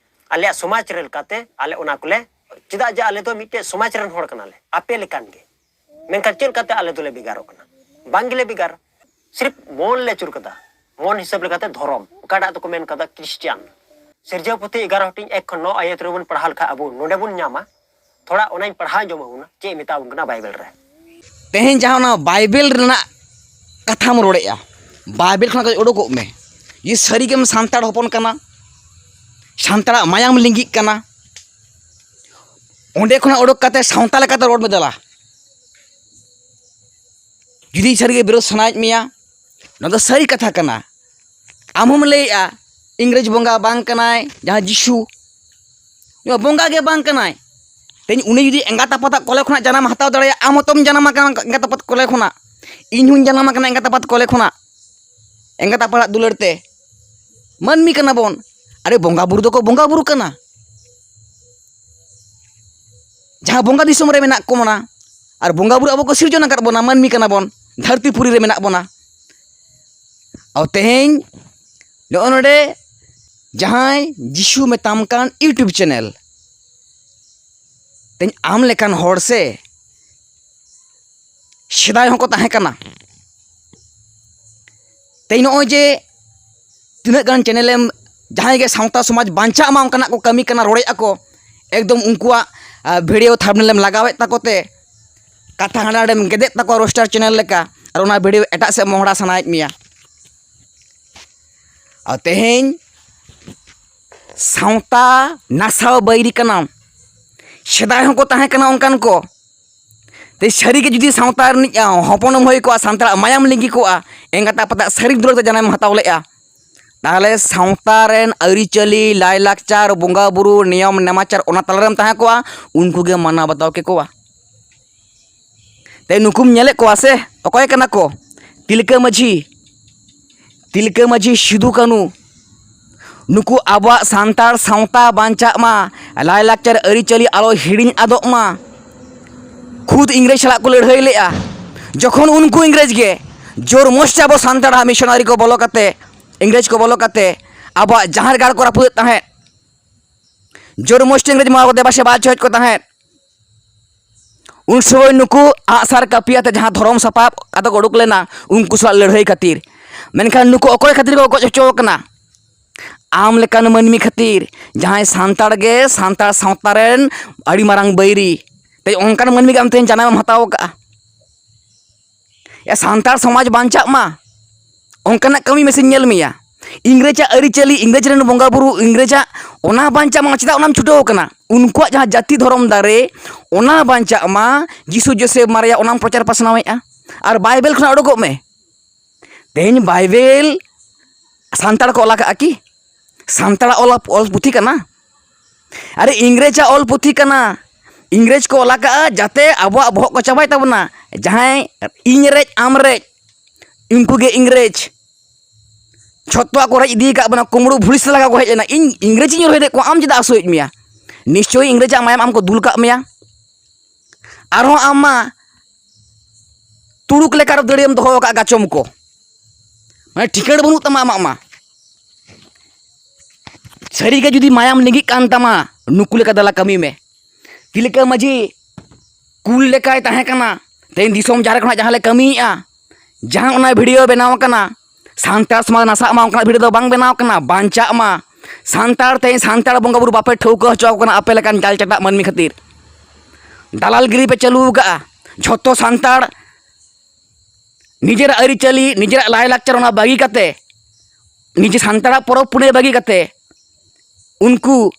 ᱟᱞᱮᱭᱟᱜ ᱥᱚᱢᱟᱡᱽ ᱨᱮ ᱞᱮᱠᱟᱛᱮ ᱟᱞᱮ ᱚᱱᱟ ᱠᱚᱞᱮ, ᱪᱮᱫᱟᱜ ᱡᱮ ᱟᱞᱮ ᱫᱚ ᱢᱤᱫᱴᱮᱡ ᱥᱚᱢᱟᱡᱽ ᱨᱮᱱ ᱦᱚᱲ ᱠᱟᱱᱟᱞᱮ, ᱟᱯᱮ ᱞᱮᱠᱟᱱ ᱜᱮ᱾ ᱢᱮᱱᱠᱷᱟᱱ ᱪᱮᱫ ᱞᱮᱠᱟᱛᱮ ᱟᱞᱮ ᱫᱚᱞᱮ ᱵᱷᱮᱜᱟᱨᱚᱜ ᱠᱟᱱᱟ? ᱵᱟᱝ ᱜᱮᱞᱮ ᱵᱷᱮᱜᱟᱨ᱾ ᱥᱤᱨᱯ ᱢᱚᱱ ᱞᱮ ᱟᱹᱪᱩᱨ ᱠᱟᱫᱟ, ᱢᱚᱱ ᱦᱤᱥᱟᱹᱵ ᱞᱮᱠᱟᱛᱮ ᱫᱷᱚᱨᱚᱢ, ᱚᱠᱟᱴᱟᱜ ᱫᱚᱠᱚ ᱢᱮᱱ ᱠᱟᱫᱟ ᱠᱷᱨᱤᱥᱴᱤᱭᱟᱱ᱾ ᱥᱤᱨᱡᱟᱹᱣ ᱯᱩᱛᱷᱤ ᱮᱜᱟᱨᱚ ᱦᱟᱹᱴᱤᱧ ᱮᱠ ᱠᱷᱚᱱ ᱱᱚ ᱟᱭᱟᱛ ᱨᱮᱵᱚᱱ ᱯᱟᱲᱦᱟᱣ ᱞᱮᱠᱷᱟᱱ ᱟᱵᱚ ᱱᱚᱰᱮ ᱵᱚᱱ ᱧᱟᱢᱟ᱾ ᱛᱷᱚᱲᱟ ᱚᱱᱟᱧ ᱯᱟᱲᱦᱟᱣ ᱟᱸᱡᱚᱢ ᱟᱵᱚᱱᱟ, ᱪᱮᱫ ᱮ ᱢᱮᱛᱟ ᱵᱚᱱ ᱠᱟᱱᱟ ᱵᱟᱭᱵᱮᱞ ᱨᱮ᱾ ᱛᱮᱦᱮᱧ ᱡᱟᱦᱟᱸ ᱚᱱᱟ ᱵᱟᱭᱵᱮᱞ ᱨᱮᱱᱟᱜ ᱠᱟᱛᱷᱟᱢ ᱨᱚᱲᱮᱫᱼᱟ, ᱵᱟᱭᱵᱮᱞ ᱠᱷᱚᱱᱟᱜ ᱠᱟᱹᱡ ᱩᱰᱩᱠᱚᱜ ᱢᱮ᱾ ᱤᱭᱟᱹ ᱥᱟᱹᱨᱤᱜᱮᱢ ᱥᱟᱱᱛᱟᱲ ᱦᱚᱯᱚᱱ ᱠᱟᱱᱟ, ᱥᱟᱱᱛᱟᱲᱟᱜ ᱢᱟᱭᱟᱢ ᱞᱤᱸᱜᱤᱜ ᱠᱟᱱᱟ, ᱚᱸᱰᱮ ᱠᱷᱚᱱᱟᱜ ᱩᱰᱩᱠ ᱠᱟᱛᱮ ᱥᱟᱶᱛᱟ ᱞᱮᱠᱟᱛᱮ ᱨᱚᱲ ᱢᱮ ᱫᱮᱞᱟ᱾ ᱡᱩᱫᱤ ᱥᱟᱹᱨᱤᱜᱮ ᱵᱤᱨᱳᱫᱷ ᱥᱟᱱᱟᱭᱮᱫ ᱢᱮᱭᱟ, ᱱᱚᱣᱟ ᱫᱚ ᱥᱟᱹᱨᱤ ᱠᱟᱛᱷᱟ ᱠᱟᱱᱟ᱾ ᱟᱢ ᱦᱚᱸᱢ ᱞᱟᱹᱭᱮᱜᱼᱟ ᱤᱝᱨᱮᱡᱽ ᱵᱚᱸᱜᱟ ᱵᱟᱝ ᱠᱟᱱᱟᱭ ᱡᱟᱦᱟᱸ ᱡᱤᱥᱩ, ᱱᱚᱣᱟ ᱵᱚᱸᱜᱟ ᱜᱮ ᱵᱟᱝ ᱠᱟᱱᱟᱭ᱾ ᱛᱮᱦᱮᱧ ᱩᱱᱤ ᱡᱩᱫᱤ ᱮᱸᱜᱟᱛ ᱟᱯᱟᱛᱟᱜ ᱠᱚᱞᱮ ᱠᱷᱚᱱᱟᱜ ᱡᱟᱱᱟᱢ ᱦᱟᱛᱟᱣ ᱫᱟᱲᱮᱭᱟᱜᱼᱟ, ᱟᱢ ᱦᱚᱸᱛᱚᱢ ᱡᱟᱱᱟᱢ ᱟᱠᱟᱱᱟ ᱮᱸᱜᱟᱛ ᱟᱯᱟᱛ ᱠᱚᱞᱮ ᱠᱷᱚᱱᱟᱜ᱾ ᱤᱧ ᱦᱚᱸᱧ ᱡᱟᱱᱟᱢ ᱟᱠᱟᱱᱟ ᱮᱸᱜᱟᱛ ᱟᱯᱟᱛ ᱠᱚᱞᱮ ᱠᱷᱚᱱᱟᱜ, ᱮᱸᱜᱟᱛ ᱟᱯᱟᱛᱟᱜ ᱫᱩᱞᱟᱹᱲ ᱛᱮ᱾ ᱢᱟᱹᱱᱢᱤ ᱠᱟᱱᱟ ᱵᱚᱱ᱾ ᱟᱨᱮ, ᱵᱚᱸᱜᱟ ᱵᱩᱨᱩ ᱫᱚᱠᱚ ᱵᱚᱸᱜᱟ ᱵᱩᱨᱩ ᱠᱟᱱᱟ, ᱡᱟᱦᱟᱸ ᱵᱚᱸᱜᱟ ᱫᱤᱥᱚᱢ ᱨᱮ ᱢᱮᱱᱟᱜ ᱠᱚ ᱵᱚᱱᱟ᱾ ᱟᱨ ᱵᱚᱸᱜᱟ ᱵᱩᱨᱩ ᱟᱵᱚ ᱠᱚ ᱥᱤᱨᱡᱚᱱ ᱟᱠᱟᱫ ᱵᱚᱱᱟ, ᱢᱟᱹᱱᱢᱤ ᱠᱟᱱᱟ ᱵᱚᱱ, ᱫᱷᱟᱹᱨᱛᱤ ᱯᱩᱨᱤ ᱨᱮ ᱢᱮᱱᱟᱜ ᱵᱚᱱᱟ᱾ ᱟᱨ ᱛᱮᱦᱮᱧ ᱱᱚᱜᱼᱚ ᱱᱚᱰᱮ ᱡᱟᱦᱟᱸᱭ ᱡᱤᱥᱩ ᱢᱮᱛᱟᱢ ᱠᱟᱱ YouTube channel, ᱛᱮᱦᱮᱧ ᱟᱢ ᱞᱮᱠᱟᱱ ᱦᱚᱲ ᱥᱮ ᱥᱮᱫᱟᱭ ᱦᱚᱸᱠᱚ ᱛᱟᱦᱮᱸ ᱠᱟᱱᱟ᱾ ᱛᱮᱦᱮᱧ ᱱᱚᱜᱼᱚᱭ ᱡᱮ ᱛᱤᱱᱟᱹᱜ ᱜᱟᱱ channel ᱮᱢ, ᱡᱟᱦᱟᱸᱭ ᱜᱮ ᱥᱟᱶᱛᱟ ᱥᱚᱢᱟᱡᱽ ᱵᱟᱧᱪᱟᱜ ᱢᱟ ᱚᱱᱠᱟᱱᱟᱜ ᱠᱚ ᱠᱟᱹᱢᱤ ᱠᱟᱱᱟ, ᱨᱚᱲᱮᱫ ᱟᱠᱚ, ᱮᱠᱫᱚᱢ ᱩᱱᱠᱩᱣᱟᱜ, ᱟ, video thumbnail ᱮᱢ ᱞᱟᱜᱟᱣᱮᱫ ᱛᱟᱠᱚ ᱛᱮ, ᱠᱟᱛᱷᱟ ᱦᱟᱸᱰᱮ ᱱᱟᱰᱮᱢ ᱜᱮᱫᱮᱫ ᱛᱟᱠᱚᱣᱟ roaster channel ᱞᱮᱠᱟ, ᱟᱨ ᱚᱱᱟ video ᱮᱴᱟᱜ ᱥᱮᱫ ᱢᱚᱦᱰᱟ ᱥᱟᱱᱟᱭᱮᱫ ᱢᱮᱭᱟ᱾ ᱟᱨ ᱛᱮᱦᱮᱧ ᱥᱟᱶᱛᱟ ᱱᱟᱥᱟᱣ ᱵᱟᱹᱭᱨᱤ ᱠᱟᱱᱟᱢ᱾ ᱥᱮᱫᱟᱭ ᱦᱚᱸᱠᱚ ᱛᱟᱦᱮᱸ ᱠᱟᱱᱟ ᱚᱱᱠᱟᱱ ᱠᱚ᱾ ᱛᱮ ᱥᱟᱹᱨᱤᱜᱮ ᱡᱩᱫᱤ ᱥᱟᱶᱛᱟ ᱨᱤᱱᱤᱡ, ᱟ, ᱦᱚᱯᱚᱱᱮᱢ ᱦᱩᱭ ᱠᱚᱜᱼᱟ, ᱥᱟᱱᱛᱟᱲᱟᱜ ᱢᱟᱭᱟᱢ ᱞᱤᱸᱜᱤ ᱠᱚᱜᱼᱟ, ᱮᱸᱜᱟᱛ ᱟᱯᱟᱛᱟᱜ ᱥᱟᱹᱨᱤ ᱫᱩᱞᱟᱹᱲ ᱛᱮ ᱡᱟᱱᱟᱢᱮᱢ ᱦᱟᱛᱟᱣ ᱞᱮᱫᱼᱟ, ᱛᱟᱦᱚᱞᱮ ᱥᱟᱶᱛᱟ ᱨᱮᱱ ᱟᱹᱨᱤᱪᱟᱹᱞᱤ, ᱞᱟᱭᱼᱞᱟᱠᱪᱟᱨ, ᱵᱚᱸᱜᱟᱼᱵᱩᱨᱩ, ᱱᱤᱭᱚᱢ ᱱᱮᱢᱟᱪᱟᱨ, ᱚᱱᱟ ᱛᱟᱞᱟ ᱨᱮᱢ ᱛᱟᱦᱮᱸ ᱠᱚᱜᱼᱟ, ᱩᱱᱠᱩ ᱜᱮ ᱢᱟᱱᱟᱣ ᱵᱟᱛᱟᱣ ᱠᱮᱠᱚᱣᱟ᱾ ᱛᱮ ᱱᱩᱠᱩᱢ ᱧᱮᱞᱮᱫ ᱠᱚᱣᱟ ᱥᱮ, ᱚᱠᱚᱭ ᱠᱟᱱᱟ ᱠᱚ? ᱛᱤᱞᱠᱟᱹ ᱢᱟᱹᱡᱷᱤ, ᱛᱤᱞᱠᱟᱹ ᱢᱟᱹᱡᱷᱤ, ᱥᱤᱫᱩ ᱠᱟᱹᱱᱩ, ᱱᱩᱠᱩ ᱟᱵᱚᱣᱟᱜ ᱥᱟᱱᱛᱟᱲ ᱥᱟᱶᱛᱟ ᱵᱟᱧᱪᱟᱜ ᱢᱟ, ᱞᱟᱭᱼᱞᱟᱠᱪᱟᱨ ᱟᱹᱨᱤᱪᱟᱹᱞᱤ ᱟᱞᱚ ᱦᱤᱲᱤᱧ ᱟᱫᱚᱜ ᱢᱟ, ᱠᱷᱩᱫ ᱤᱝᱨᱮᱡᱽ ᱥᱟᱞᱟᱜ ᱠᱚ ᱞᱟᱹᱲᱦᱟᱹᱭ ᱞᱮᱫᱼᱟ᱾ ᱡᱚᱠᱷᱚᱱ ᱩᱱᱠᱩ ᱤᱝᱨᱮᱡᱽ ᱜᱮ ᱡᱳᱨ ᱢᱚᱥᱛᱮ ᱟᱵᱚ ᱥᱟᱱᱛᱟᱲᱟᱜ ᱢᱤᱥᱚᱱᱟᱨᱤ ᱠᱚ ᱵᱚᱞᱚ ᱠᱟᱛᱮ, ᱤᱝᱨᱮᱡᱽ ᱠᱚ ᱵᱚᱞᱚ ᱠᱟᱛᱮ ᱟᱵᱚᱣᱟᱜ ᱡᱟᱦᱮᱨ ᱜᱟᱲ ᱠᱚ ᱨᱟᱹᱯᱩᱫᱮᱫ ᱛᱟᱦᱮᱸᱫ, ᱡᱳᱨ ᱢᱚᱥᱛᱮ ᱤᱝᱨᱮᱡᱽ ᱢᱟ ᱟᱵᱚ ᱫᱮᱵᱟ ᱥᱮᱵᱟ ᱦᱚᱪᱚᱭᱮᱫ ᱠᱚ ᱛᱟᱦᱮᱸᱫ, ᱩᱱ ᱥᱚᱢᱚᱭ ᱱᱩᱠᱩ ᱟᱜᱼᱥᱟᱨ ᱠᱟᱹᱯᱤ ᱟᱛᱮ ᱡᱟᱦᱟᱸ ᱫᱷᱚᱨᱚᱢ ᱥᱟᱯᱟᱵ ᱠᱟᱛᱮ ᱠᱚ ᱩᱰᱩᱠ ᱞᱮᱱᱟ, ᱩᱱᱠᱩ ᱥᱟᱞᱟᱜ ᱞᱟᱹᱲᱦᱟᱹᱭ ᱠᱷᱟᱹᱛᱤᱨ᱾ ᱢᱮᱱᱠᱷᱟᱱ ᱱᱩᱠᱩ ᱚᱠᱚᱭ ᱠᱷᱟᱹᱛᱤᱨ ᱠᱚ ᱜᱚᱡ ᱦᱚᱪᱚ ᱟᱠᱟᱱᱟ? ᱟᱢ ᱞᱮᱠᱟᱱ ᱢᱟᱹᱱᱢᱤ ᱠᱷᱟᱹᱛᱤᱨ, ᱡᱟᱦᱟᱸᱭ ᱥᱟᱱᱛᱟᱲ ᱜᱮ ᱥᱟᱱᱛᱟᱲ ᱥᱟᱶᱛᱟ ᱨᱮᱱ ᱟᱹᱰᱤ ᱢᱟᱨᱟᱝ ᱵᱟᱹᱭᱨᱤ᱾ ᱛᱮ ᱚᱱᱠᱟᱱ ᱢᱟᱹᱱᱢᱤ ᱜᱮ ᱟᱢ ᱛᱮᱦᱮᱧ ᱡᱟᱱᱟᱢ ᱮᱢ ᱦᱟᱛᱟᱣ ᱟᱠᱟᱫᱼᱟ᱾ ᱭᱟ, ᱥᱟᱱᱛᱟᱲ ᱥᱚᱢᱟᱡᱽ ᱵᱟᱧᱪᱟᱜ ᱢᱟ, ᱚᱱᱠᱟᱱᱟᱜ ᱠᱟᱹᱢᱤ ᱢᱮᱥᱮᱧ ᱧᱮᱞ ᱢᱮᱭᱟ᱾ ᱤᱝᱨᱮᱡᱟᱜ ᱟᱹᱨᱤᱪᱟᱹᱞᱤ, ᱤᱝᱨᱮᱡᱽ ᱨᱮᱱ ᱵᱚᱸᱜᱟᱼᱵᱩᱨᱩ, ᱤᱝᱨᱮᱡᱟᱜ ᱚᱱᱟ ᱵᱟᱧᱪᱟᱜ ᱢᱟ, ᱪᱮᱫᱟᱜ ᱚᱱᱟᱢ ᱪᱷᱩᱴᱟᱹᱣ ᱠᱟᱱᱟ? ᱩᱱᱠᱩᱣᱟᱜ ᱡᱟᱦᱟᱸ ᱡᱟᱹᱛᱤ ᱫᱷᱚᱨᱚᱢ ᱫᱟᱨᱮ, ᱚᱱᱟ ᱵᱟᱧᱪᱟᱜ ᱢᱟ, ᱡᱤᱥᱩ ᱡᱳᱥᱮᱯ ᱢᱟᱨᱮᱭᱟᱜ ᱚᱱᱟᱢ ᱯᱨᱚᱪᱟᱨ ᱯᱟᱥᱱᱟᱣᱮᱫᱼᱟ᱾ ᱟᱨ ᱵᱟᱭᱵᱮᱞ ᱠᱷᱚᱱᱟᱜ ᱚᱰᱚᱠᱚᱜ ᱢᱮ᱾ ᱛᱮᱦᱮᱧ ᱵᱟᱭᱵᱮᱞ ᱥᱟᱱᱛᱟᱲ ᱠᱚ ᱚᱞ ᱟᱠᱟᱫᱼᱟ ᱠᱤ? ᱥᱟᱱᱛᱟᱲᱟᱜ ᱚᱞ, ᱚᱞ ᱯᱩᱛᱷᱤ ᱠᱟᱱᱟ? ᱟᱨᱮ, ᱤᱝᱨᱮᱡᱽ ᱟᱜ ᱚᱞ ᱯᱩᱛᱷᱤ ᱠᱟᱱᱟ᱾ ᱤᱝᱨᱮᱡᱽ ᱠᱚ ᱚᱞ ᱟᱠᱟᱜᱼᱟ ᱡᱟᱛᱮ ᱟᱵᱚᱣᱟᱜ ᱵᱚᱦᱚᱜ ᱠᱚ ᱪᱟᱵᱟᱭ ᱛᱟᱵᱚᱱᱟ᱾ ᱡᱟᱦᱟᱸᱭ ᱤᱧ ᱨᱮᱡ ᱟᱢ ᱨᱮᱡ, ᱩᱱᱠᱩ ᱜᱮ ᱤᱝᱨᱮᱡᱽ᱾ ᱡᱷᱚᱛᱚᱣᱟᱜ ᱠᱚ ᱨᱮᱡ ᱤᱫᱤ ᱟᱠᱟᱫ ᱵᱚᱱᱟ, ᱠᱩᱢᱵᱽᱲᱩ ᱵᱷᱩᱲᱤ ᱥᱟᱞᱟᱜᱟ ᱠᱚ ᱦᱮᱡ ᱞᱮᱱᱟ᱾ ᱤᱧ ᱤᱝᱨᱮᱡᱽ ᱤᱧ ᱨᱚᱦᱮᱫ ᱠᱚᱣᱟ, ᱟᱢ ᱪᱮᱫᱟᱜ ᱟᱹᱥᱩᱭᱮᱫ ᱢᱮᱭᱟ? ᱱᱤᱥᱪᱳᱭ ᱤᱝᱨᱮᱡᱽ ᱟᱜ ᱢᱟᱭᱟᱢ ᱟᱢ ᱠᱚ ᱫᱩᱞ ᱠᱟᱜ ᱢᱮᱭᱟ᱾ ᱟᱨᱦᱚᱸ ᱟᱢ ᱢᱟ ᱛᱩᱲᱩᱠ ᱞᱮᱠᱟ ᱨᱮ ᱫᱟᱹᱲᱮᱢ ᱫᱚᱦᱚ ᱟᱠᱟᱫ ᱜᱟᱪᱚᱢ ᱠᱚ, ᱢᱟᱱᱮ ᱴᱷᱤᱠᱟᱹᱬ ᱵᱟᱹᱱᱩᱜ ᱛᱟᱢᱟ ᱟᱢᱟᱜ ᱢᱟ᱾ ᱥᱟᱹᱨᱤᱜᱮ ᱡᱩᱫᱤ ᱢᱟᱭᱟᱢ ᱞᱤᱸᱜᱤᱜ ᱠᱟᱱ ᱛᱟᱢᱟ, ᱱᱩᱠᱩ ᱞᱮᱠᱟ ᱫᱮᱞᱟ ᱠᱟᱹᱢᱤ ᱢᱮ᱾ ᱛᱤᱞᱠᱟᱹ ᱢᱟᱹᱡᱷᱤ ᱠᱩᱞ ᱞᱮᱠᱟᱭ ᱛᱟᱦᱮᱸ ᱠᱟᱱᱟ, ᱛᱮᱦᱮᱧ ᱫᱤᱥᱚᱢ ᱡᱟᱦᱟᱸ ᱨᱮ ᱠᱷᱚᱱᱟᱜ ᱡᱟᱦᱟᱸ ᱞᱮ ᱠᱟᱹᱢᱤᱭᱮᱫᱼᱟ, ᱡᱟᱦᱟᱸ ᱚᱱᱟ ᱵᱷᱤᱰᱤᱭᱳ ᱵᱮᱱᱟᱣ ᱟᱠᱟᱱᱟ, ᱥᱟᱱᱛᱟᱲ ᱥᱚᱢᱟᱡᱽ ᱱᱟᱥᱟᱜ ᱢᱟ ᱚᱱᱠᱟᱱᱟᱜ ᱵᱷᱤᱰᱤᱭᱳ ᱫᱚ ᱵᱟᱝ ᱵᱮᱱᱟᱣ ᱟᱠᱟᱱᱟ, ᱵᱟᱧᱪᱟᱜ ᱢᱟ᱾ ᱥᱟᱱᱛᱟᱲ ᱛᱮᱦᱮᱧ ᱥᱟᱱᱛᱟᱲ ᱵᱚᱸᱜᱟ ᱵᱩᱨᱩ ᱵᱟᱯᱮ ᱴᱷᱟᱹᱣᱠᱟᱹ ᱦᱚᱪᱚ ᱟᱠᱚ ᱠᱟᱱᱟ ᱟᱯᱮ ᱞᱮᱠᱟᱱ ᱡᱟᱞ ᱪᱟᱴᱟᱜ ᱢᱟᱹᱱᱢᱤ ᱠᱷᱟᱹᱛᱤᱨ᱾ ᱫᱟᱞᱟᱞᱜᱤᱨᱤ ᱯᱮ ᱪᱟᱹᱞᱩ ᱟᱠᱟᱫᱼᱟ᱾ ᱡᱷᱚᱛᱚ ᱥᱟᱱᱛᱟᱲ ᱱᱤᱡᱮᱨᱟᱜ ᱟᱹᱨᱤᱪᱟᱹᱞᱤ, ᱱᱤᱡᱮᱨᱟᱜ ᱞᱟᱭᱼᱞᱟᱠᱪᱟᱨ ᱚᱱᱟ ᱵᱟᱹᱜᱤ ᱠᱟᱛᱮ, ᱱᱤᱡᱮ ᱥᱟᱱᱛᱟᱲᱟᱜ ᱯᱚᱨᱚᱵᱽ ᱯᱩᱱᱟᱹᱭ ᱵᱟᱹᱜᱤ ᱠᱟᱛᱮ ᱩᱱᱠᱩ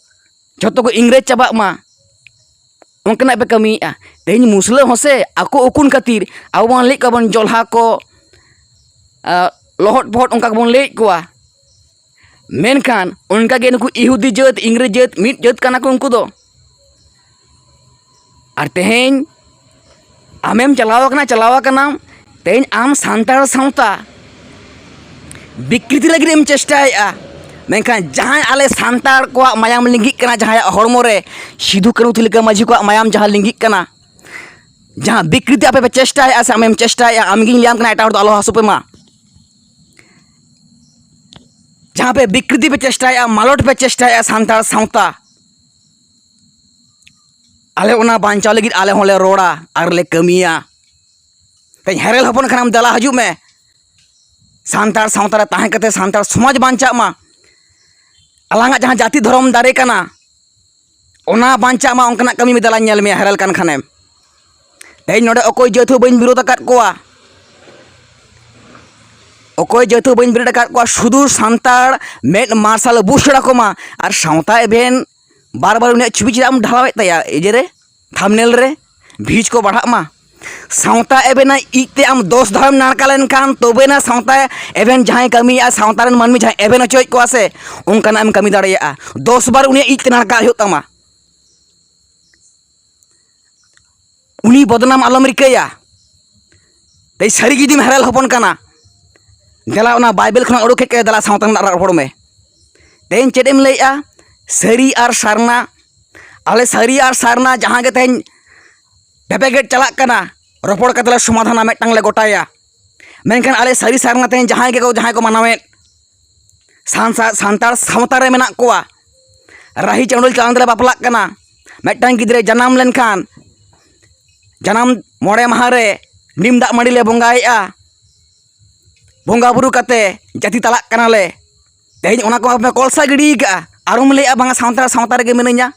ᱡᱷᱚᱛᱚ ᱠᱚ ᱤᱝᱨᱮᱡᱽ ᱪᱟᱵᱟᱜ ᱢᱟ, ᱚᱱᱠᱟᱱᱟᱜ ᱯᱮ ᱠᱟᱹᱢᱤᱭᱮᱫᱼᱟ᱾ ᱛᱮᱦᱮᱧ ᱢᱩᱥᱞᱟᱹ ᱦᱚᱸ ᱥᱮ ᱟᱠᱚ ᱩᱠᱩᱱ ᱠᱷᱟᱹᱛᱤᱨ ᱟᱵᱚ ᱵᱚᱱ ᱞᱟᱹᱭᱮᱫ ᱠᱚᱣᱟ ᱵᱚᱱ ᱡᱚᱞᱦᱟ ᱠᱚ, ᱟ, ᱞᱚᱦᱚᱫ ᱯᱚᱦᱚᱫ ᱚᱱᱠᱟ ᱜᱮᱵᱚᱱ ᱞᱟᱹᱭᱮᱫ ᱠᱚᱣᱟ᱾ ᱢᱮᱱᱠᱷᱟᱱ ᱚᱱᱠᱟᱜᱮ ᱱᱩᱠᱩ ᱤᱦᱩᱫᱤ ᱡᱟᱹᱛ, ᱤᱝᱨᱮᱡᱽ ᱡᱟᱹᱛ, ᱢᱤᱫ ᱡᱟᱹᱛ ᱠᱟᱱᱟ ᱠᱚ ᱩᱱᱠᱩ ᱫᱚ᱾ ᱟᱨ ᱛᱮᱦᱮᱧ ᱟᱢᱮᱢ ᱪᱟᱞᱟᱣ ᱟᱠᱟᱱᱟ, ᱪᱟᱞᱟᱣ ᱟᱠᱟᱱᱟᱢ, ᱛᱮᱦᱮᱧ ᱟᱢ ᱥᱟᱱᱛᱟᱲ ᱥᱟᱶᱛᱟ ᱵᱤᱠᱨᱤᱛᱤ ᱞᱟᱹᱜᱤᱫ ᱮᱢ ᱪᱮᱥᱴᱟᱭᱮᱫᱼᱟ, ᱢᱮᱱᱠᱷᱟᱱ ᱡᱟᱦᱟᱸᱭ ᱟᱞᱮ ᱥᱟᱱᱛᱟᱲ ᱠᱚᱣᱟᱜ ᱢᱟᱭᱟᱢ ᱞᱤᱸᱜᱤᱜ ᱠᱟᱱᱟ, ᱡᱟᱦᱟᱸᱭᱟᱜ ᱦᱚᱲᱢᱚ ᱨᱮ ᱥᱤᱫᱷᱩ ᱠᱟᱹᱱᱦᱩ ᱛᱤᱞᱠᱟᱹ ᱢᱟᱹᱡᱷᱤ ᱠᱚᱣᱟᱜ ᱢᱟᱭᱟᱢ ᱡᱟᱦᱟᱸ ᱞᱤᱸᱜᱤᱜ ᱠᱟᱱᱟ, ᱡᱟᱦᱟᱸ ᱵᱤᱠᱨᱤᱛᱤ ᱟᱯᱮ ᱯᱮ ᱪᱮᱥᱴᱟᱭᱮᱫᱼᱟ ᱥᱮ ᱟᱢᱮᱢ ᱪᱮᱥᱴᱟᱭᱮᱫᱼᱟ, ᱟᱢᱜᱤᱧ ᱞᱟᱹᱭᱟᱢ ᱠᱟᱱᱟ, ᱮᱴᱟᱜ ᱦᱚᱲ ᱫᱚ ᱟᱞᱚ ᱦᱟᱹᱥᱩ ᱯᱮ ᱢᱟ᱾ ᱡᱟᱦᱟᱸ ᱯᱮ ᱵᱤᱠᱨᱤᱛᱤ ᱯᱮ ᱪᱮᱥᱴᱟᱭᱮᱫᱼᱟ, ᱢᱟᱞᱚᱴ ᱯᱮ ᱪᱮᱥᱴᱟᱭᱮᱫᱼᱟ ᱥᱟᱱᱛᱟᱲ ᱥᱟᱶᱛᱟ, ᱟᱞᱮ ᱚᱱᱟ ᱵᱟᱧᱪᱟᱣ ᱞᱟᱹᱜᱤᱫ ᱟᱞᱮ ᱦᱚᱸᱞᱮ ᱨᱚᱲᱟ ᱟᱨ ᱞᱮ ᱠᱟᱹᱢᱤᱭᱟ᱾ ᱛᱮᱦᱮᱧ ᱦᱮᱨᱮᱞ ᱦᱚᱯᱚᱱ ᱠᱷᱟᱱᱮᱢ, ᱫᱮᱞᱟ ᱦᱤᱡᱩᱜ ᱢᱮ᱾ ᱥᱟᱱᱛᱟᱲ ᱥᱟᱶᱛᱟ ᱨᱮ ᱛᱟᱦᱮᱸ ᱠᱟᱛᱮ ᱥᱟᱱᱛᱟᱲ ᱥᱚᱢᱟᱡᱽ ᱵᱟᱧᱪᱟᱜ ᱢᱟ᱾ ᱟᱞᱟᱝᱟᱜ ᱡᱟᱦᱟᱸ ᱡᱟᱹᱛᱤ ᱫᱷᱚᱨᱚᱢ ᱫᱟᱨᱮ ᱠᱟᱱᱟ, ᱚᱱᱟ ᱵᱟᱧᱪᱟᱜ ᱢᱟ, ᱚᱱᱠᱟᱱᱟᱜ ᱠᱟᱹᱢᱤ ᱢᱮ᱾ ᱫᱮᱞᱟᱧ ᱧᱮᱞ ᱢᱮᱭᱟ ᱦᱮᱨᱮᱞ ᱠᱟᱱ ᱠᱷᱟᱱᱮᱢ᱾ ᱛᱮᱦᱮᱧ ᱱᱚᱰᱮ ᱚᱠᱚᱭ ᱡᱟᱹᱛ ᱦᱚᱸ ᱵᱟᱹᱧ ᱵᱤᱨᱳᱫ ᱟᱠᱟᱫ ᱠᱚᱣᱟ, ᱚᱠᱚᱭ ᱡᱟᱹᱛ ᱦᱚᱸ ᱵᱟᱹᱧ ᱵᱤᱨᱳᱫ ᱟᱠᱟᱫ ᱠᱚᱣᱟ᱾ ᱥᱩᱫᱷᱩ ᱥᱟᱱᱛᱟᱲ ᱢᱮᱫ ᱢᱟᱨᱥᱟᱞ ᱵᱩᱡᱽ ᱦᱚᱪᱚ ᱟᱠᱚ ᱢᱟ᱾ ᱟᱨ ᱥᱟᱶᱛᱟ ᱮᱵᱷᱮᱱ ᱵᱟᱨ ᱵᱟᱨ ᱩᱱᱤᱭᱟᱜ ᱪᱷᱚᱵᱤ ᱪᱮᱫᱟᱜ ᱮᱢ ᱰᱷᱟᱞᱟᱣᱮᱫ ᱛᱟᱭᱟ ᱤᱭᱟᱹ ᱨᱮ, ᱛᱷᱟᱢᱵᱽᱱᱮᱞ ᱨᱮ? ᱵᱷᱤᱭᱩᱡᱽ ᱠᱚ ᱵᱟᱲᱦᱟᱜ ᱢᱟ᱾ ᱥᱟᱶᱛᱟ ᱮᱵᱷᱮᱱᱟᱜ ᱤᱡ ᱛᱮ ᱟᱢ ᱫᱚᱥ ᱫᱷᱟᱣᱮᱢ ᱱᱟᱲᱠᱟ ᱞᱮᱱᱠᱷᱟᱱ, ᱛᱚᱵᱮᱱᱟ ᱥᱟᱶᱛᱟ ᱮᱵᱷᱮᱱ ᱡᱟᱦᱟᱸᱭ ᱠᱟᱹᱢᱤᱭᱮᱫᱼᱟ, ᱥᱟᱶᱛᱟ ᱨᱮᱱ ᱢᱟᱹᱱᱢᱤ ᱡᱟᱦᱟᱸᱭ ᱮᱵᱷᱮᱱ ᱦᱚᱪᱚᱭᱮᱫ ᱠᱚᱣᱟ ᱥᱮ, ᱚᱱᱠᱟᱱᱟᱜ ᱮᱢ ᱠᱟᱹᱢᱤ ᱫᱟᱲᱮᱭᱟᱜᱼᱟ᱾ ᱫᱚᱥ ᱵᱟᱨ ᱩᱱᱤᱭᱟᱜ ᱤᱡ ᱛᱮ ᱱᱟᱲᱠᱟ ᱦᱩᱭᱩᱜ ᱛᱟᱢᱟ᱾ ᱩᱱᱤ ᱵᱚᱫᱱᱟᱢ ᱟᱞᱚᱢ ᱨᱤᱠᱟᱹᱭᱟ᱾ ᱛᱮᱦᱮᱧ ᱥᱟᱹᱨᱤ ᱡᱩᱫᱤᱢ ᱦᱮᱨᱮᱞ ᱦᱚᱯᱚᱱ ᱠᱟᱱᱟ, ᱫᱮᱞᱟ ᱚᱱᱟ ᱵᱟᱭᱵᱮᱞ ᱠᱷᱚᱱᱟᱜ ᱩᱰᱩᱠ ᱦᱮᱡ ᱠᱟᱛᱮ ᱫᱮᱞᱟ ᱥᱟᱶᱛᱟ ᱨᱮᱱᱟᱜ ᱨᱚᱲ ᱨᱚᱯᱚᱲ ᱢᱮ᱾ ᱛᱮᱦᱮᱧ ᱪᱮᱫ ᱮᱢ ᱞᱟᱹᱭᱮᱜᱼᱟ? ᱥᱟᱹᱨᱤ ᱟᱨ ᱥᱟᱨᱱᱟ, ᱟᱞᱮ ᱥᱟᱹᱨᱤ ᱟᱨ ᱥᱟᱨᱱᱟ ᱡᱟᱦᱟᱸ ᱜᱮ ᱛᱮᱦᱮᱧ ᱵᱷᱮᱯᱮᱜᱮᱫ ᱪᱟᱞᱟᱜ ᱠᱟᱱᱟ, ᱨᱚᱯᱚᱲ ᱠᱟᱛᱮ ᱞᱮ ᱥᱚᱢᱟᱫᱷᱟᱱᱟ, ᱢᱤᱫᱴᱟᱝ ᱞᱮ ᱜᱚᱴᱟᱭᱟ᱾ ᱢᱮᱱᱠᱷᱟᱱ ᱟᱞᱮ ᱥᱟᱹᱨᱤ ᱥᱟᱨᱱᱟ ᱛᱮᱦᱮᱧ ᱡᱟᱦᱟᱸᱭ ᱜᱮᱠᱚ, ᱡᱟᱦᱟᱸᱭ ᱠᱚ ᱢᱟᱱᱟᱣᱮᱫ, ᱥᱟᱱᱥᱟ-, ᱥᱟᱱᱛᱟᱲ ᱥᱟᱶᱛᱟ ᱨᱮ ᱢᱮᱱᱟᱜ ᱠᱚᱣᱟ, ᱨᱟᱦᱤ ᱪᱟᱸᱫᱚ ᱪᱟᱸᱫ ᱨᱮ ᱵᱟᱯᱞᱟᱜ ᱠᱟᱱᱟ, ᱢᱤᱫᱴᱟᱝ ᱜᱤᱫᱽᱨᱟᱹ ᱡᱟᱱᱟᱢ ᱞᱮᱱᱠᱷᱟᱱ ᱡᱟᱱᱟᱢ ᱢᱚᱬᱮ ᱢᱟᱦᱟ ᱨᱮ ᱱᱤᱢ ᱫᱟᱜ ᱢᱟᱹᱰᱤ ᱞᱮ ᱵᱚᱸᱜᱟᱭᱮᱜᱼᱟ, ᱵᱚᱸᱜᱟ ᱵᱩᱨᱩ ᱠᱟᱛᱮ ᱡᱟᱹᱛᱤ ᱛᱟᱞᱟᱜ ᱠᱟᱱᱟᱞᱮ᱾ ᱛᱮᱦᱮᱧ ᱚᱱᱟ ᱠᱚ ᱟᱯᱮ ᱠᱚᱞᱥᱟ ᱜᱤᱰᱤ ᱠᱟᱜᱼᱟ, ᱟᱨᱚᱢ ᱞᱟᱹᱭᱮᱜᱼᱟ ᱵᱟᱝᱟ ᱥᱟᱱᱛᱟᱲ ᱥᱟᱶᱛᱟ ᱨᱮᱜᱮ ᱢᱤᱱᱟᱹᱧᱟ᱾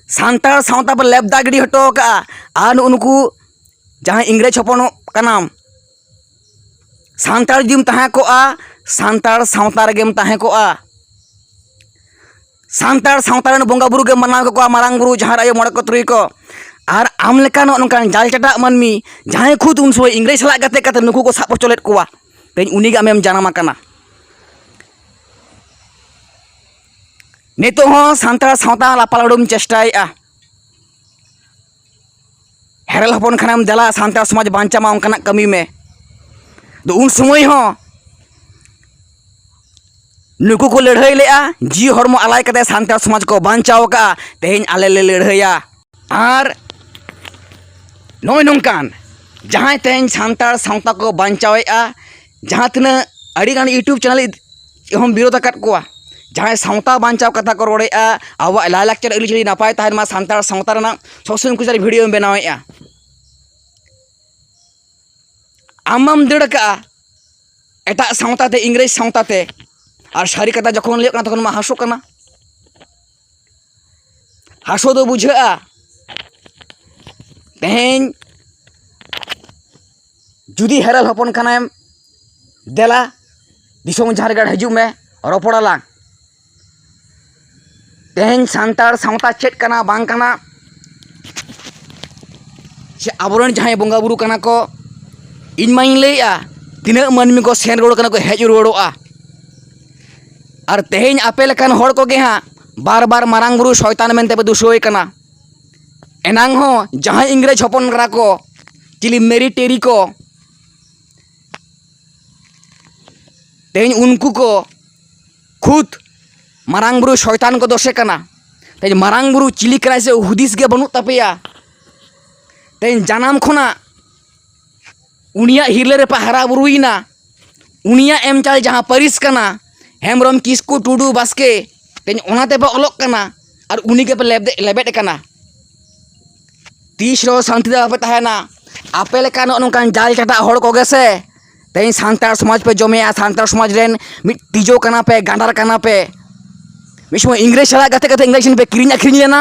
ᱥᱟᱱᱛᱟᱲ ᱥᱟᱶᱛᱟ ᱯᱮ ᱞᱮᱵᱫᱟ ᱜᱤᱰᱤ ᱦᱚᱴᱚ ᱠᱟᱜᱼᱟ᱾ ᱟᱨ ᱱᱩᱜᱼᱩ ᱱᱩᱠᱩ ᱡᱟᱦᱟᱸᱭ ᱤᱝᱨᱮᱡᱽ ᱦᱚᱯᱚᱱᱚᱜ ᱠᱟᱱᱟᱢ, ᱥᱟᱱᱛᱟᱲ ᱡᱩᱫᱤᱢ ᱛᱟᱦᱮᱸ ᱠᱚᱜᱼᱟ, ᱥᱟᱱᱛᱟᱲ ᱥᱟᱶᱛᱟ ᱨᱮᱜᱮᱢ ᱛᱟᱦᱮᱸ ᱠᱚᱜᱼᱟ᱾ ᱥᱟᱱᱛᱟᱲ ᱥᱟᱶᱛᱟ ᱨᱮᱱ ᱵᱚᱸᱜᱟ ᱵᱩᱨᱩ ᱜᱮᱢ ᱢᱟᱱᱟᱣ ᱠᱚᱣᱟ, ᱢᱟᱨᱟᱝ ᱵᱩᱨᱩ, ᱡᱟᱦᱮᱨ ᱟᱭᱳ, ᱢᱚᱬᱮ ᱠᱚ, ᱛᱩᱨᱩᱭ ᱠᱚ᱾ ᱟᱨ ᱟᱢ ᱞᱮᱠᱟ ᱱᱚᱜᱼᱚ ᱱᱚᱝᱠᱟᱱ ᱡᱟᱞ ᱪᱟᱴᱟᱜ ᱢᱟᱹᱱᱢᱤ, ᱡᱟᱦᱟᱸᱭ ᱠᱷᱩᱫ ᱩᱱ ᱥᱚᱢᱚᱭ ᱤᱝᱨᱮᱡᱽ ᱥᱟᱞᱟᱜ ᱜᱟᱛᱮ ᱠᱟᱛᱮ ᱱᱩᱠᱩ ᱠᱚ ᱥᱟᱵ ᱦᱚᱪᱚ ᱞᱮᱫ ᱠᱚᱣᱟ, ᱛᱮᱦᱮᱧ ᱩᱱᱤᱜᱮ ᱟᱢᱮᱢ ᱡᱟᱱᱟᱢ ᱟᱠᱟᱱᱟ᱾ ᱱᱤᱛᱚᱜ ᱦᱚᱸ ᱥᱟᱱᱛᱟᱲ ᱥᱟᱶᱛᱟ ᱞᱟᱯᱟᱞᱳᱰᱩᱢ ᱪᱮᱥᱴᱟᱭᱮᱫᱼᱟ᱾ ᱦᱮᱨᱮᱞ ᱦᱚᱯᱚᱱ ᱠᱷᱟᱱᱮᱢ ᱫᱮᱞᱟ ᱥᱟᱱᱛᱟᱲ ᱥᱚᱢᱟᱡᱽ ᱵᱟᱧᱪᱟᱣ ᱢᱟ, ᱚᱱᱠᱟᱱᱟᱜ ᱠᱟᱹᱢᱤ ᱢᱮ᱾ ᱟᱫᱚ ᱩᱱ ᱥᱚᱢᱚᱭ ᱦᱚᱸ ᱱᱩᱠᱩ ᱠᱚ ᱞᱟᱹᱲᱦᱟᱹᱭ ᱞᱮᱫᱼᱟ, ᱡᱤᱣᱤ ᱦᱚᱲᱢᱚ ᱟᱞᱟᱭ ᱠᱟᱛᱮ ᱥᱟᱱᱛᱟᱲ ᱥᱚᱢᱟᱡᱽ ᱠᱚ ᱵᱟᱧᱪᱟᱣ ᱟᱠᱟᱫᱼᱟ᱾ ᱛᱮᱦᱮᱧ ᱟᱞᱮ ᱞᱮ ᱞᱟᱹᱲᱦᱟᱹᱭᱟ᱾ ᱟᱨ ᱱᱚᱜᱼᱚᱭ ᱱᱚᱝᱠᱟᱱ ᱡᱟᱦᱟᱸᱭ ᱛᱮᱦᱮᱧ ᱥᱟᱱᱛᱟᱲ ᱥᱟᱶᱛᱟ ᱠᱚ ᱵᱟᱧᱪᱟᱣᱮᱫᱼᱟ, ᱡᱟᱦᱟᱸ ᱛᱤᱱᱟᱹᱜ ᱟᱹᱰᱤᱜᱟᱱ YouTube ᱪᱮᱱᱮᱞ ᱦᱚᱸ ᱵᱤᱨᱳᱫ ᱟᱠᱟᱫ ᱠᱚᱣᱟ, ᱡᱟᱦᱟᱸᱭ ᱥᱟᱶᱛᱟ ᱵᱟᱧᱪᱟᱣ ᱠᱟᱛᱷᱟ ᱠᱚ ᱨᱚᱲᱮᱫᱼᱟ, ᱟᱵᱚᱣᱟᱜ ᱞᱟᱭᱼᱞᱟᱠᱪᱟᱨ ᱟᱹᱨᱤᱪᱟᱹᱞᱤ ᱱᱟᱯᱟᱭ ᱛᱟᱦᱮᱱ ᱢᱟ, ᱥᱟᱱᱛᱟᱲ ᱥᱟᱶᱛᱟ ᱨᱮᱱᱟᱜ ᱥᱚᱵ ᱥᱚᱢᱚᱭ ᱩᱱᱠᱩ ᱪᱮᱛᱟᱱ ᱨᱮ ᱵᱷᱤᱰᱤᱭᱳᱢ ᱵᱮᱱᱟᱣᱮᱫᱼᱟ᱾ ᱟᱢ ᱢᱟᱢ ᱫᱟᱹᱲ ᱟᱠᱟᱜᱼᱟ ᱮᱴᱟᱜ ᱥᱟᱶᱛᱟ ᱛᱮ, ᱤᱝᱨᱮᱡᱽ ᱥᱟᱶᱛᱟ ᱛᱮ, ᱟᱨ ᱥᱟᱹᱨᱤ ᱠᱟᱛᱷᱟ ᱡᱚᱠᱷᱚᱱ ᱞᱟᱹᱭᱚᱜ ᱠᱟᱱᱟ ᱛᱚᱠᱷᱚᱱ ᱢᱟ ᱦᱟᱹᱥᱩ ᱠᱟᱱᱟ᱾ ᱦᱟᱹᱥᱩ ᱫᱚ ᱵᱩᱡᱷᱟᱹᱜᱼᱟ᱾ ᱛᱮᱦᱮᱧ ᱡᱩᱫᱤ ᱦᱮᱨᱮᱞ ᱦᱚᱯᱚᱱ ᱠᱟᱱᱟᱢ, ᱫᱮᱞᱟ ᱫᱤᱥᱚᱢ ᱡᱷᱟᱨᱜᱟᱲ ᱦᱤᱡᱩᱜ ᱢᱮ, ᱨᱚᱯᱚᱲ ᱟᱞᱟᱝ᱾ ᱛᱮᱦᱮᱧ ᱥᱟᱱᱛᱟᱲ ᱥᱟᱶᱛᱟ ᱪᱮᱫ ᱠᱟᱱᱟ ᱵᱟᱝ ᱠᱟᱱᱟ, ᱡᱮ ᱟᱵᱚᱨᱮᱱ ᱡᱟᱦᱟᱸᱭ ᱵᱚᱸᱜᱟ ᱵᱩᱨᱩ ᱠᱟᱱᱟ ᱠᱚ, ᱤᱧ ᱢᱟᱧ ᱞᱟᱹᱭᱮᱜᱼᱟ, ᱛᱤᱱᱟᱹᱜ ᱢᱟᱹᱱᱢᱤ ᱠᱚ ᱥᱮᱱ ᱨᱩᱣᱟᱹᱲ ᱠᱟᱱᱟ ᱠᱚ, ᱦᱮᱡ ᱨᱩᱣᱟᱹᱲᱚᱜᱼᱟ᱾ ᱟᱨ ᱛᱮᱦᱮᱧ ᱟᱯᱮ ᱞᱮᱠᱟᱱ ᱦᱚᱲ ᱠᱚᱜᱮ ᱦᱟᱸᱜ ᱵᱟᱨ ᱵᱟᱨ ᱢᱟᱨᱟᱝ ᱵᱩᱨᱩ ᱥᱚᱭᱛᱟᱱ ᱢᱮᱱᱛᱮ ᱯᱮ ᱫᱩᱥᱟᱹᱣᱮ ᱠᱟᱱᱟ᱾ ᱮᱱᱟᱝ ᱦᱚᱸ ᱡᱟᱦᱟᱸᱭ ᱤᱝᱨᱮᱡᱽ ᱦᱚᱯᱚᱱ ᱠᱟᱱᱟ ᱠᱚ, ᱪᱤᱞᱤ ᱢᱮᱨᱤ ᱴᱮᱨᱤ ᱠᱚ, ᱛᱮᱦᱮᱧ ᱩᱱᱠᱩ ᱠᱚ ᱠᱷᱩᱫ ᱢᱟᱨᱟᱝ ᱵᱩᱨᱩ ᱥᱚᱭᱛᱟᱱ ᱠᱚ ᱫᱚᱥᱮ ᱠᱟᱱᱟ᱾ ᱛᱮᱦᱮᱧ ᱢᱟᱨᱟᱝ ᱵᱩᱨᱩ ᱪᱤᱞᱤ ᱠᱟᱱᱟᱭ ᱥᱮ ᱦᱩᱫᱤᱥ ᱜᱮ ᱵᱟᱹᱱᱩᱜ ᱛᱟᱯᱮᱭᱟ᱾ ᱛᱮᱦᱮᱧ ᱡᱟᱱᱟᱢ ᱠᱷᱚᱱᱟᱜ ᱩᱱᱤᱭᱟᱜ ᱦᱤᱨᱞᱟᱹ ᱨᱮᱯᱮ ᱦᱟᱨᱟ ᱵᱩᱨᱩᱭᱮᱱᱟ, ᱩᱱᱤᱭᱟᱜ ᱮᱢ ᱪᱟᱞ ᱡᱟᱦᱟᱸ ᱯᱟᱹᱨᱤᱥ ᱠᱟᱱᱟ, ᱦᱮᱢᱵᱨᱚᱢ, ᱠᱤᱥᱠᱩ, ᱴᱩᱰᱩ, ᱵᱟᱥᱠᱮ, ᱛᱮᱦᱮᱧ ᱚᱱᱟ ᱛᱮᱯᱮ ᱚᱞᱚᱜ ᱠᱟᱱᱟ ᱟᱨ ᱩᱱᱤ ᱜᱮᱯᱮ ᱞᱮᱵᱫᱮ-, ᱞᱮᱵᱮᱫ ᱠᱟᱱᱟ᱾ ᱛᱤᱥ ᱨᱮᱦᱚᱸ ᱥᱟᱱᱛᱤ ᱛᱮ ᱵᱟᱯᱮ ᱛᱟᱦᱮᱱᱟ᱾ ᱟᱯᱮ ᱞᱮᱠᱟ ᱱᱚᱜᱼᱚ ᱱᱚᱝᱠᱟᱱ ᱡᱟᱞ ᱪᱟᱴᱟᱜ ᱦᱚᱲ ᱠᱚᱜᱮ ᱥᱮ ᱛᱮᱦᱮᱧ ᱥᱟᱱᱛᱟᱲ ᱥᱚᱢᱟᱡᱽ ᱯᱮ ᱡᱚᱢᱮᱜᱼᱟ, ᱥᱟᱱᱛᱟᱲ ᱥᱚᱢᱟᱡᱽ ᱨᱮᱱ ᱢᱤᱫ ᱛᱤᱡᱩ ᱠᱟᱱᱟ ᱯᱮ, ᱜᱟᱸᱰᱟᱨ ᱠᱟᱱᱟ ᱯᱮ᱾ ᱢᱤᱫ ᱥᱚᱢᱚᱭ ᱤᱝᱨᱮᱡᱽ ᱥᱟᱞᱟᱜ ᱜᱟᱛᱮ ᱠᱟᱛᱮ ᱤᱝᱨᱮᱡᱽ ᱴᱷᱮᱱ ᱯᱮ ᱠᱤᱨᱤᱧ ᱟᱹᱠᱷᱨᱤᱧ ᱞᱮᱱᱟ,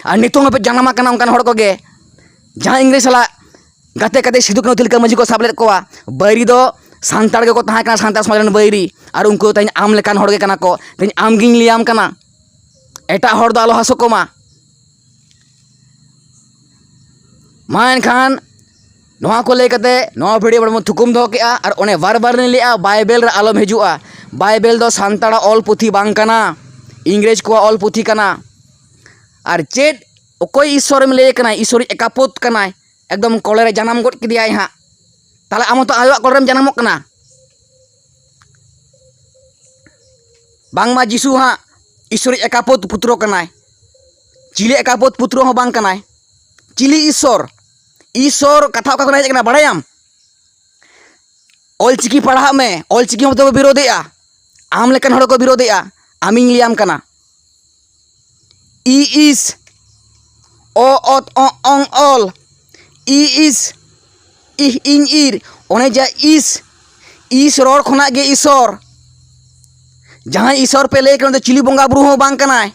ᱟᱨ ᱱᱤᱛᱚᱝ ᱦᱚᱸᱯᱮ ᱡᱟᱱᱟᱢ ᱟᱠᱟᱱᱟ ᱚᱱᱠᱟᱱ ᱦᱚᱲ ᱠᱚᱜᱮ᱾ ᱡᱟᱦᱟᱸ ᱤᱝᱨᱮᱡᱽ ᱥᱟᱞᱟᱜ ᱜᱟᱛᱮ ᱠᱟᱛᱮ ᱥᱤᱫᱩ ᱠᱟᱹᱱᱦᱩ ᱛᱤᱞᱠᱟᱹ ᱢᱟᱹᱡᱷᱤ ᱠᱚ ᱥᱟᱵ ᱞᱮᱫ ᱠᱚᱣᱟ, ᱵᱟᱹᱭᱨᱤ ᱫᱚ ᱥᱟᱱᱛᱟᱲ ᱜᱮᱠᱚ ᱛᱟᱦᱮᱸ ᱠᱟᱱᱟ, ᱥᱟᱱᱛᱟᱲ ᱥᱚᱢᱟᱡᱽ ᱨᱮᱱ ᱵᱟᱹᱭᱨᱤ, ᱟᱨ ᱩᱱᱠᱩ ᱫᱚ ᱛᱮᱦᱮᱧ ᱟᱢ ᱞᱮᱠᱟᱱ ᱦᱚᱲ ᱜᱮ ᱠᱟᱱᱟ ᱠᱚ᱾ ᱛᱮᱦᱮᱧ ᱟᱢ ᱜᱤᱧ ᱞᱟᱹᱭᱟᱢ ᱠᱟᱱᱟ, ᱮᱴᱟᱜ ᱦᱚᱲ ᱫᱚ ᱟᱞᱚ ᱦᱟᱹᱥᱩ ᱠᱚᱢᱟ᱾ ᱢᱟ ᱮᱱᱠᱷᱟᱱ ᱱᱚᱣᱟ ᱠᱚ ᱞᱟᱹᱭ ᱠᱟᱛᱮ ᱱᱚᱣᱟ ᱵᱷᱤᱰᱤᱭᱳ ᱵᱚᱱ ᱛᱷᱩᱠᱩᱢ ᱫᱚᱦᱚ ᱠᱮᱜᱼᱟ᱾ ᱟᱨ ᱚᱱᱮ ᱵᱟᱨ ᱵᱟᱨ ᱞᱤᱧ ᱞᱟᱹᱭᱮᱜᱼᱟ, ᱵᱟᱭᱵᱮᱞ ᱨᱮ ᱟᱞᱚᱢ ᱦᱤᱡᱩᱜᱼᱟ᱾ ᱵᱟᱭᱵᱮᱞ ᱫᱚ ᱥᱟᱱᱛᱟᱲᱟᱜ ᱚᱞ ᱯᱩᱛᱷᱤ ᱵᱟᱝ ᱠᱟᱱᱟ, ᱤᱝᱨᱮᱡᱽ ᱠᱚᱣᱟᱜ ᱚᱞ ᱯᱩᱛᱷᱤ ᱠᱟᱱᱟ᱾ ᱟᱨ ᱪᱮᱫ, ᱚᱠᱚᱭ ᱤᱥᱥᱚᱨᱮᱢ ᱞᱟᱹᱭᱮ ᱠᱟᱱᱟ? ᱤᱥᱥᱚᱨᱤᱡ ᱮᱠᱟᱯᱚᱛ ᱠᱟᱱᱟᱭ, ᱮᱠᱫᱚᱢ ᱠᱚᱞᱮ ᱨᱮ ᱡᱟᱱᱟᱢ ᱜᱚᱫ ᱠᱮᱫᱮᱭᱟᱭ ᱦᱟᱸᱜ᱾ ᱛᱟᱦᱞᱮ ᱟᱢ ᱦᱚᱸᱛᱚ ᱟᱭᱳᱣᱟᱜ ᱠᱚᱞᱮ ᱨᱮᱢ ᱡᱟᱱᱟᱢᱚᱜ ᱠᱟᱱᱟ᱾ ᱵᱟᱝᱢᱟ ᱡᱤᱥᱩ ᱦᱟᱸᱜ ᱤᱥᱥᱚᱨᱤᱡ ᱮᱠᱟᱯᱚᱛ ᱯᱩᱛᱨᱚ ᱠᱟᱱᱟᱭ, ᱪᱤᱞᱤ ᱮᱠᱟᱯᱚᱛ ᱯᱩᱛᱨᱚ ᱦᱚᱸ ᱵᱟᱝ ᱠᱟᱱᱟᱭ᱾ ᱪᱤᱞᱤ ᱤᱥᱥᱚᱨ? ᱤᱥᱥᱚᱨ ᱠᱟᱛᱷᱟ ᱚᱠᱟ ᱠᱷᱚᱱ ᱦᱮᱡ ᱟᱠᱟᱱᱟ ᱵᱟᱲᱟᱭᱟᱢ? ᱚᱞᱪᱤᱠᱤ ᱯᱟᱲᱦᱟᱜ ᱢᱮ, ᱚᱞᱪᱤᱠᱤ ᱦᱚᱸ ᱛᱚ ᱵᱤᱨᱳᱫᱷᱮᱜᱼᱟ᱾ ᱟᱢ ᱞᱮᱠᱟᱱ ᱦᱚᱲ ᱠᱚ ᱵᱤᱨᱳᱫᱷᱮᱜᱼᱟ᱾ ᱟᱢᱤᱧ ᱞᱟᱹᱭᱟᱢ ᱠᱟᱱᱟ, ᱤ ᱤᱥ, ᱚ ᱚᱛ ᱚ ᱚᱝ ᱚᱞ, ᱤ ᱤᱥ, ᱤᱦ ᱤᱧ ᱤᱨ, ᱚᱱᱮ ᱡᱟ ᱤᱥ, ᱤᱥ ᱨᱚᱲ ᱠᱷᱚᱱᱟᱜ ᱜᱮ ᱤᱥᱚᱨ᱾ ᱡᱟᱦᱟᱸᱭ ᱤᱥᱚᱨ ᱯᱮ ᱞᱟᱹᱭ ᱠᱟᱱᱟ, ᱩᱱᱤ ᱫᱚ ᱪᱤᱞᱤ ᱵᱚᱸᱜᱟ ᱵᱩᱨᱩ ᱦᱚᱸ ᱵᱟᱝ ᱠᱟᱱᱟᱭ,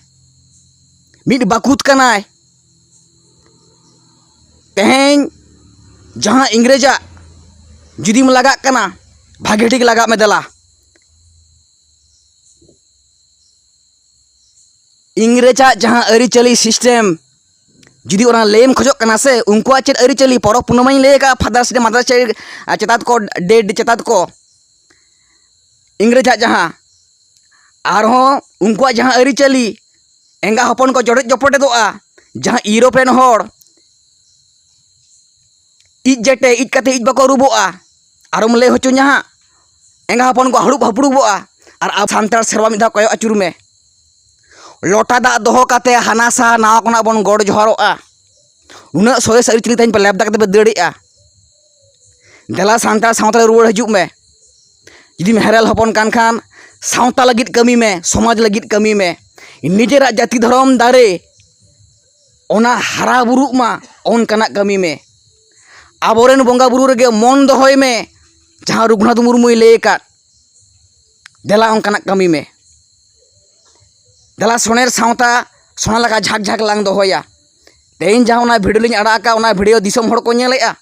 ᱢᱤᱫ ᱵᱟᱠᱩᱛ ᱠᱟᱱᱟᱭ᱾ ᱛᱮᱦᱮᱧ ᱡᱟᱦᱟᱸ ᱤᱝᱨᱮᱡᱟᱜ ᱡᱩᱫᱤᱢ ᱞᱟᱜᱟᱜ ᱠᱟᱱᱟ, ᱵᱷᱟᱜᱮ ᱴᱷᱤᱠ ᱞᱟᱜᱟᱜ ᱢᱮ ᱫᱮᱞᱟ᱾ ᱤᱝᱨᱮᱡᱟᱜ ᱡᱟᱦᱟᱸ ᱟᱹᱨᱤᱪᱟᱹᱞᱤ system, ᱡᱩᱫᱤ ᱚᱱᱟ ᱞᱟᱹᱭᱮᱢ ᱠᱷᱚᱡᱚᱜ ᱠᱟᱱᱟ ᱥᱮ, ᱩᱱᱠᱩᱣᱟᱜ ᱪᱮᱫ ᱟᱹᱨᱤᱪᱟᱹᱞᱤ, ᱯᱚᱨᱚᱵᱽ ᱯᱩᱱᱟᱹᱭ ᱢᱟᱧ ᱞᱟᱹᱭ ᱟᱠᱟᱫᱼᱟ, Father's Day, Mother's Day, ᱟᱨ ᱪᱮᱛᱟᱛ ᱠᱚ, ᱰᱮ ᱪᱮᱛᱟᱛ ᱠᱚ, ᱤᱝᱨᱮᱡᱽ ᱟᱜ ᱡᱟᱦᱟᱸ, ᱟᱨᱦᱚᱸ ᱩᱱᱠᱩᱣᱟᱜ ᱡᱟᱦᱟᱸ ᱟᱹᱨᱤᱪᱟᱹᱞᱤ, ᱮᱸᱜᱟ ᱦᱚᱯᱚᱱ ᱠᱚ ᱡᱚᱰᱮᱫ ᱡᱚᱯᱚᱴᱮᱫᱚᱜᱼᱟ, ᱡᱟᱦᱟᱸ ᱤᱭᱩᱨᱳᱯ ᱨᱮᱱ ᱦᱚᱲ ᱤᱡ ᱡᱮᱴᱮ ᱤᱡ ᱠᱟᱛᱮ ᱤᱡ ᱵᱟᱠᱚ ᱟᱹᱨᱩᱵᱚᱜᱼᱟ, ᱟᱨᱚᱢ ᱞᱟᱹᱭ ᱦᱚᱪᱚᱧᱟ ᱦᱟᱸᱜ, ᱮᱸᱜᱟ ᱦᱚᱯᱚᱱ ᱠᱚ ᱦᱟᱹᱲᱩᱵ ᱦᱟᱹᱯᱲᱩᱵᱚᱜᱼᱟ᱾ ᱟᱨ ᱟᱵᱚ ᱥᱟᱱᱛᱟᱲ ᱥᱮᱨᱣᱟ ᱢᱤᱫ ᱫᱷᱟᱣ ᱠᱚᱭᱚᱜ ᱟᱹᱪᱩᱨ ᱢᱮ, ᱞᱚᱴᱟ ᱫᱟᱜ ᱫᱚᱦᱚ ᱠᱟᱛᱮ ᱦᱟᱱᱟ ᱥᱟ ᱱᱟᱣᱟ ᱠᱷᱚᱱᱟᱜ ᱵᱚᱱ ᱜᱚᱰ ᱡᱚᱦᱟᱨᱚᱜᱼᱟ᱾ ᱩᱱᱟᱹᱜ ᱥᱚᱨᱮᱥ ᱟᱹᱨᱤᱪᱟᱹᱞᱤ ᱛᱮᱦᱮᱧ ᱯᱮ ᱞᱮᱵᱫᱟ ᱠᱟᱛᱮ ᱯᱮ ᱫᱟᱹᱲᱮᱜᱼᱟ᱾ ᱫᱮᱞᱟ ᱥᱟᱱᱛᱟᱲ ᱥᱟᱶᱛᱟ ᱨᱮ ᱨᱩᱣᱟᱹᱲ ᱦᱤᱡᱩᱜ ᱢᱮ᱾ ᱡᱩᱫᱤᱢ ᱦᱮᱨᱮᱞ ᱦᱚᱯᱚᱱ ᱠᱟᱱ ᱠᱷᱟᱱ, ᱥᱟᱶᱛᱟ ᱞᱟᱹᱜᱤᱫ ᱠᱟᱹᱢᱤ ᱢᱮ, ᱥᱚᱢᱟᱡᱽ ᱞᱟᱹᱜᱤᱫ ᱠᱟᱹᱢᱤ ᱢᱮ, ᱱᱤᱡᱮᱨᱟᱜ ᱡᱟᱹᱛᱤ ᱫᱷᱚᱨᱚᱢ ᱫᱟᱨᱮ ᱚᱱᱟ ᱦᱟᱨᱟ ᱵᱩᱨᱩᱜ ᱢᱟ, ᱚᱱᱠᱟᱱᱟᱜ ᱠᱟᱹᱢᱤ ᱢᱮ᱾ ᱟᱵᱚᱨᱮᱱ ᱵᱚᱸᱜᱟ ᱵᱩᱨᱩ ᱨᱮᱜᱮ ᱢᱚᱱ ᱫᱚᱦᱚᱭ ᱢᱮ, ᱡᱟᱦᱟᱸ ᱨᱚᱜᱷᱩᱱᱟᱛᱷ ᱢᱩᱨᱢᱩᱭ ᱞᱟᱹᱭ ᱟᱠᱟᱫ, ᱫᱮᱞᱟ ᱚᱱᱠᱟᱱᱟᱜ ᱠᱟᱹᱢᱤ ᱢᱮ᱾ ᱫᱮᱞᱟ ᱥᱚᱱᱮᱨ ᱥᱟᱶᱛᱟ ᱥᱚᱱᱟ ᱞᱮᱠᱟ ᱡᱷᱟᱠ ᱡᱷᱟᱠ ᱞᱟᱝ ᱫᱚᱦᱚᱭᱟ᱾ ᱛᱮᱦᱮᱧ ᱡᱟᱦᱟᱸ ᱚᱱᱟ ᱵᱷᱤᱰᱤᱭᱳ ᱞᱤᱧ ᱟᱲᱟᱜ ᱟᱠᱟᱫ, ᱚᱱᱟ ᱵᱷᱤᱰᱤᱭᱳ ᱫᱤᱥᱚᱢ ᱦᱚᱲ ᱠᱚ ᱧᱮᱞᱮᱫᱼᱟ᱾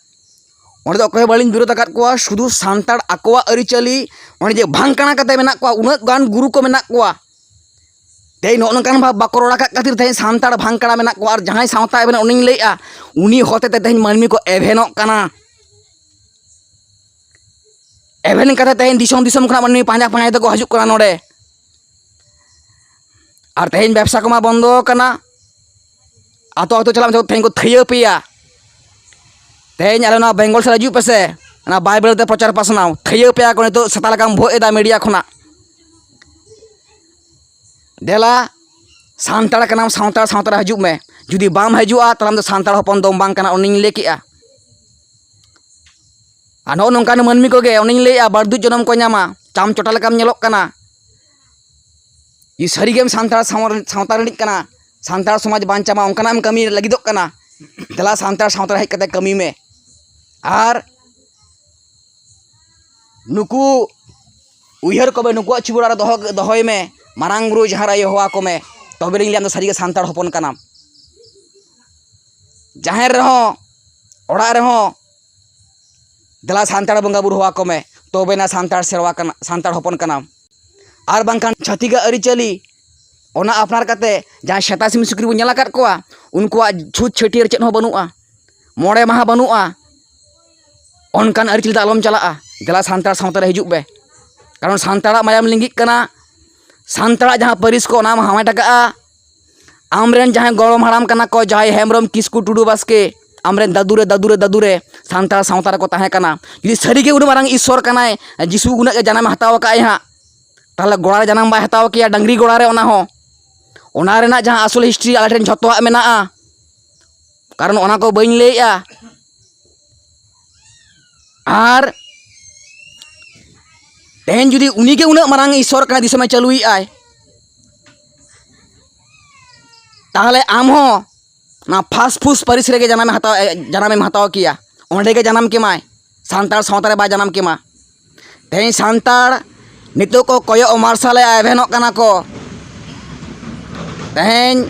ᱚᱸᱰᱮ ᱫᱚ ᱚᱠᱚᱭ ᱦᱚᱸ ᱵᱟᱹᱞᱤᱧ ᱵᱤᱨᱳᱫ ᱟᱠᱟᱫ ᱠᱚᱣᱟ, ᱥᱩᱫᱷᱩ ᱥᱟᱱᱛᱟᱲ ᱟᱠᱚᱣᱟᱜ ᱟᱹᱨᱤᱪᱟᱹᱞᱤ, ᱚᱸᱰᱮ ᱡᱮ ᱵᱷᱟᱝ ᱠᱟᱬᱟ ᱠᱟᱛᱮ ᱢᱮᱱᱟᱜ ᱠᱚᱣᱟ, ᱩᱱᱟᱹᱜ ᱜᱟᱱ ᱜᱩᱨᱩ ᱠᱚ ᱢᱮᱱᱟᱜ ᱠᱚᱣᱟ᱾ ᱛᱮᱦᱮᱧ ᱱᱚᱜᱼᱚ ᱱᱚᱝᱠᱟᱱ ᱵᱷᱟᱵᱽ ᱵᱟᱠᱚ ᱨᱚᱲ ᱟᱠᱟᱫ ᱠᱷᱟᱹᱛᱤᱨ ᱛᱮᱦᱮᱧ ᱥᱟᱱᱛᱟᱲ ᱵᱷᱟᱝ ᱠᱟᱬᱟ ᱢᱮᱱᱟᱜ ᱠᱚᱣᱟ᱾ ᱟᱨ ᱡᱟᱦᱟᱸᱭ ᱥᱟᱶᱛᱟ ᱮᱵᱷᱮᱱ ᱩᱱᱤᱧ ᱞᱟᱹᱭᱮᱫᱼᱟ, ᱩᱱᱤ ᱦᱚᱛᱮᱛᱮ ᱛᱮᱦᱮᱧ ᱢᱟᱹᱱᱢᱤ ᱠᱚ ᱮᱵᱷᱮᱱᱚᱜ ᱠᱟᱱᱟ᱾ ᱮᱵᱷᱮᱱ ᱠᱟᱛᱮ ᱛᱮᱦᱮᱧ ᱫᱤᱥᱚᱢ ᱫᱤᱥᱚᱢ ᱠᱷᱚᱱᱟᱜ ᱢᱟᱹᱱᱢᱤ ᱯᱟᱸᱡᱟ ᱯᱟᱸᱡᱟ ᱛᱮᱠᱚ ᱦᱤᱡᱩᱜ ᱠᱟᱱᱟ ᱱᱚᱰᱮ᱾ ᱟᱨ ᱛᱮᱦᱮᱧ ᱵᱮᱵᱽᱥᱟ ᱠᱚᱢᱟ ᱵᱚᱱᱫᱚ ᱟᱠᱟᱱᱟ, ᱟᱛᱳ ᱟᱛᱳ ᱪᱟᱞᱟᱜ ᱢᱮ, ᱛᱮᱦᱮᱧ ᱠᱚ ᱛᱷᱟᱹᱭᱟᱹ ᱯᱮᱭᱟ᱾ ᱛᱮᱦᱮᱧ ᱟᱞᱮ ᱱᱚᱣᱟ ᱵᱮᱝᱜᱚᱞ ᱥᱮᱫ ᱦᱤᱡᱩᱜ ᱯᱮᱥᱮ, ᱚᱱᱟ ᱵᱟᱭᱵᱮᱞ ᱛᱮ ᱯᱨᱚᱪᱟᱨ ᱯᱟᱥᱱᱟᱣ, ᱛᱷᱟᱹᱭᱟᱹ ᱯᱮᱭᱟ ᱠᱚ ᱱᱤᱛᱚᱜ ᱥᱮᱛᱟ ᱞᱮᱠᱟᱢ ᱵᱷᱳᱜ ᱮᱫᱟ ᱢᱤᱰᱤᱭᱟ ᱠᱷᱚᱱᱟᱜ᱾ ᱫᱮᱞᱟ, ᱥᱟᱱᱛᱟᱲ ᱠᱟᱱᱟᱢ, ᱥᱟᱱᱛᱟᱲ ᱥᱟᱶᱛᱟ ᱨᱮ ᱦᱤᱡᱩᱜ ᱢᱮ᱾ ᱡᱩᱫᱤ ᱵᱟᱢ ᱦᱤᱡᱩᱜᱼᱟ, ᱛᱟᱦᱞᱮ ᱟᱢ ᱫᱚ ᱥᱟᱱᱛᱟᱲ ᱦᱚᱯᱚᱱ ᱫᱚᱢ ᱵᱟᱝ ᱠᱟᱱᱟ, ᱚᱱᱮᱧ ᱞᱟᱹᱭ ᱠᱮᱜᱼᱟ᱾ ᱟᱨ ᱱᱚᱜᱼᱚ ᱱᱚᱝᱠᱟᱱ ᱢᱟᱹᱱᱢᱤ ᱠᱚᱜᱮ, ᱚᱱᱮᱧ ᱞᱟᱹᱭᱮᱜᱼᱟ, ᱵᱟᱹᱲᱫᱩᱡ ᱡᱚᱱᱚᱢ ᱠᱚ ᱧᱟᱢᱟ, ᱪᱟᱢ ᱪᱚᱴᱟ ᱞᱮᱠᱟᱢ ᱧᱮᱞᱚᱜ ᱠᱟᱱᱟ᱾ ᱡᱩᱫᱤ ᱥᱟᱹᱨᱤᱜᱮᱢ ᱥᱟᱱᱛᱟᱲ ᱥᱟᱶ-, ᱥᱟᱶᱛᱟ ᱨᱤᱱᱤᱡ ᱠᱟᱱᱟ, ᱥᱟᱱᱛᱟᱲ ᱥᱚᱢᱟᱡᱽ ᱵᱟᱧᱪᱟᱣ ᱢᱟ, ᱚᱱᱠᱟᱱᱟᱜ ᱮᱢ ᱠᱟᱹᱢᱤ ᱞᱟᱹᱜᱤᱫᱚᱜ ᱠᱟᱱᱟ, ᱫᱮᱞᱟ ᱥᱟᱱᱛᱟᱲ ᱥᱟᱶᱛᱟ ᱨᱮ ᱦᱮᱡ ᱠᱟᱛᱮ ᱠᱟᱹᱢᱤ ᱢᱮ᱾ ᱟᱨ ᱱᱩᱠᱩ ᱩᱭᱦᱟᱹᱨ ᱠᱚᱢᱮ, ᱱᱩᱠᱩᱣᱟᱜ ᱪᱷᱩᱵᱤ ᱚᱲᱟᱜ ᱨᱮ ᱫᱚᱦᱚ, ᱫᱚᱦᱚᱭ ᱢᱮ, ᱢᱟᱨᱟᱝ ᱵᱩᱨᱩ ᱡᱟᱦᱮᱨ ᱟᱭᱳ ᱦᱚᱦᱚ ᱟᱠᱚ ᱢᱮ, ᱛᱚᱵᱮ ᱞᱤᱧ ᱞᱟᱹᱭᱟ ᱟᱢ ᱫᱚ ᱥᱟᱹᱨᱤᱜᱮ ᱥᱟᱱᱛᱟᱲ ᱦᱚᱯᱚᱱ ᱠᱟᱱᱟᱢ᱾ ᱡᱟᱦᱮᱨ ᱨᱮᱦᱚᱸ, ᱚᱲᱟᱜ ᱨᱮᱦᱚᱸ, ᱫᱮᱞᱟ ᱥᱟᱱᱛᱟᱲ ᱵᱚᱸᱜᱟ ᱵᱩᱨᱩ ᱦᱚᱦᱚ ᱟᱠᱚ ᱢᱮ, ᱛᱚᱵᱮᱱᱟ ᱥᱟᱱᱛᱟᱲ ᱥᱮᱨᱣᱟ ᱠᱟᱱᱟ, ᱥᱟᱱᱛᱟᱲ ᱦᱚᱯᱚᱱ ᱠᱟᱱᱟᱢ᱾ ᱟᱨ ᱵᱟᱝᱠᱷᱟᱱ ᱪᱷᱟᱹᱛᱤᱠᱟᱜ ᱟᱹᱨᱤᱪᱟᱹᱞᱤ, ᱚᱱᱟ ᱟᱯᱱᱟᱨ ᱠᱟᱛᱮ ᱡᱟᱦᱟᱸᱭ ᱥᱮᱛᱟ ᱥᱤᱢ ᱥᱩᱠᱨᱤ ᱵᱚᱱ ᱧᱮᱞ ᱟᱠᱟᱫ ᱠᱚᱣᱟ, ᱩᱱᱠᱩᱣᱟᱜ ᱪᱷᱩᱛ ᱪᱷᱟᱹᱴᱭᱟᱹᱨ ᱪᱮᱫ ᱦᱚᱸ ᱵᱟᱹᱱᱩᱜᱼᱟ, ᱢᱚᱬᱮ ᱢᱟᱦᱟ ᱵᱟᱹᱱᱩᱜᱼᱟ᱾ ᱚᱱᱠᱟᱱ ᱟᱹᱨᱤᱪᱟᱹᱞᱤ ᱫᱚ ᱟᱞᱚᱢ ᱪᱟᱞᱟᱜᱼᱟ᱾ ᱫᱮᱞᱟ ᱥᱟᱱᱛᱟᱲ ᱥᱟᱶᱛᱟ ᱨᱮ ᱦᱤᱡᱩᱜ ᱯᱮ, ᱠᱟᱨᱚᱱ ᱥᱟᱱᱛᱟᱲᱟᱜ ᱢᱟᱭᱟᱢ ᱞᱤᱸᱜᱤᱜ ᱠᱟᱱᱟ᱾ ᱥᱟᱱᱛᱟᱲᱟᱜ ᱡᱟᱦᱟᱸ ᱯᱟᱹᱨᱤᱥ ᱠᱚ, ᱚᱱᱟ ᱦᱚᱸ ᱦᱟᱢᱮᱴ ᱟᱠᱟᱜᱼᱟ᱾ ᱟᱢᱨᱮᱱ ᱡᱟᱦᱟᱸᱭ ᱜᱚᱲᱚᱢ ᱦᱟᱲᱟᱢ ᱠᱟᱱᱟ ᱠᱚ, ᱡᱟᱦᱟᱸᱭ ᱦᱮᱢᱵᱨᱚᱢ, ᱠᱤᱥᱠᱩ, ᱴᱩᱰᱩ, ᱵᱟᱥᱠᱮ, ᱟᱢᱨᱮᱱ ᱫᱟᱫᱩ ᱨᱮ ᱫᱟᱫᱩ ᱨᱮ ᱫᱟᱫᱩ ᱨᱮ ᱥᱟᱱᱛᱟᱲ ᱥᱟᱶᱛᱟ ᱨᱮᱠᱚ ᱛᱟᱦᱮᱸ ᱠᱟᱱᱟ, ᱡᱩᱫᱤ ᱥᱟᱹᱨᱤᱜᱮ ᱩᱱᱟᱹᱜ ᱢᱟᱨᱟᱝ ᱤᱥᱥᱚᱨ ᱠᱟᱱᱟᱭ, ᱡᱤᱥᱩ ᱩᱱᱟᱹᱜ ᱜᱮ ᱡᱟᱱᱟᱢᱮ ᱦᱟᱛᱟᱣ ᱟᱠᱟᱫ ᱟᱭ ᱦᱟᱸᱜ, ᱛᱟᱦᱚᱞᱮ ᱜᱚᱲᱟ ᱨᱮ ᱡᱟᱱᱟᱢ ᱵᱟᱭ ᱦᱟᱛᱟᱣ ᱠᱮᱭᱟ, ᱰᱟᱝᱨᱤ ᱜᱚᱲᱟ ᱨᱮ᱾ ᱚᱱᱟ ᱦᱚᱸ, ᱚᱱᱟ ᱨᱮᱱᱟᱜ ᱡᱟᱦᱟᱸ ᱟᱥᱚᱞ ᱦᱤᱥᱴᱨᱤ ᱟᱞᱮ ᱴᱷᱮᱱ ᱡᱷᱚᱛᱚᱣᱟᱜ ᱢᱮᱱᱟᱜᱼᱟ, ᱠᱟᱨᱚᱱ ᱚᱱᱟ ᱠᱚ ᱵᱟᱹᱧ ᱞᱟᱹᱭᱮᱜᱼᱟ᱾ ᱟᱨ ᱛᱮᱦᱮᱧ ᱡᱩᱫᱤ ᱩᱱᱤᱜᱮ ᱩᱱᱟᱹᱜ ᱢᱟᱨᱟᱝ ᱤᱥᱥᱚᱨ ᱠᱟᱱᱟ, ᱫᱤᱥᱚᱢᱮ ᱪᱟᱹᱞᱩᱭᱮᱫ ᱟᱭ, ᱛᱟᱦᱚᱞᱮ ᱟᱢ ᱦᱚᱸ ᱚᱱᱟ ᱯᱷᱟᱥ ᱯᱷᱩᱥ ᱯᱟᱹᱨᱤᱥ ᱨᱮᱜᱮ ᱡᱟᱱᱟᱢᱮ ᱦᱟᱛᱟᱣ, ᱡᱟᱱᱟᱢᱮᱢ ᱦᱟᱛᱟᱣ ᱠᱮᱭᱟ, ᱚᱸᱰᱮ ᱜᱮ ᱡᱟᱱᱟᱢ ᱠᱮᱢᱟᱭ, ᱥᱟᱱᱛᱟᱲ ᱥᱟᱶᱛᱟ ᱨᱮ ᱵᱟᱭ ᱡᱟᱱᱟᱢ ᱠᱮᱢᱟ᱾ ᱛᱮᱦᱮᱧ ᱥᱟᱱᱛᱟᱲ ᱱᱤᱛᱚᱜ ᱠᱚ ᱠᱚᱭᱚᱜ ᱢᱟᱨᱥᱟᱞᱮ ᱮᱵᱷᱮᱱᱚᱜ ᱠᱟᱱᱟ ᱠᱚ, ᱛᱮᱦᱮᱧ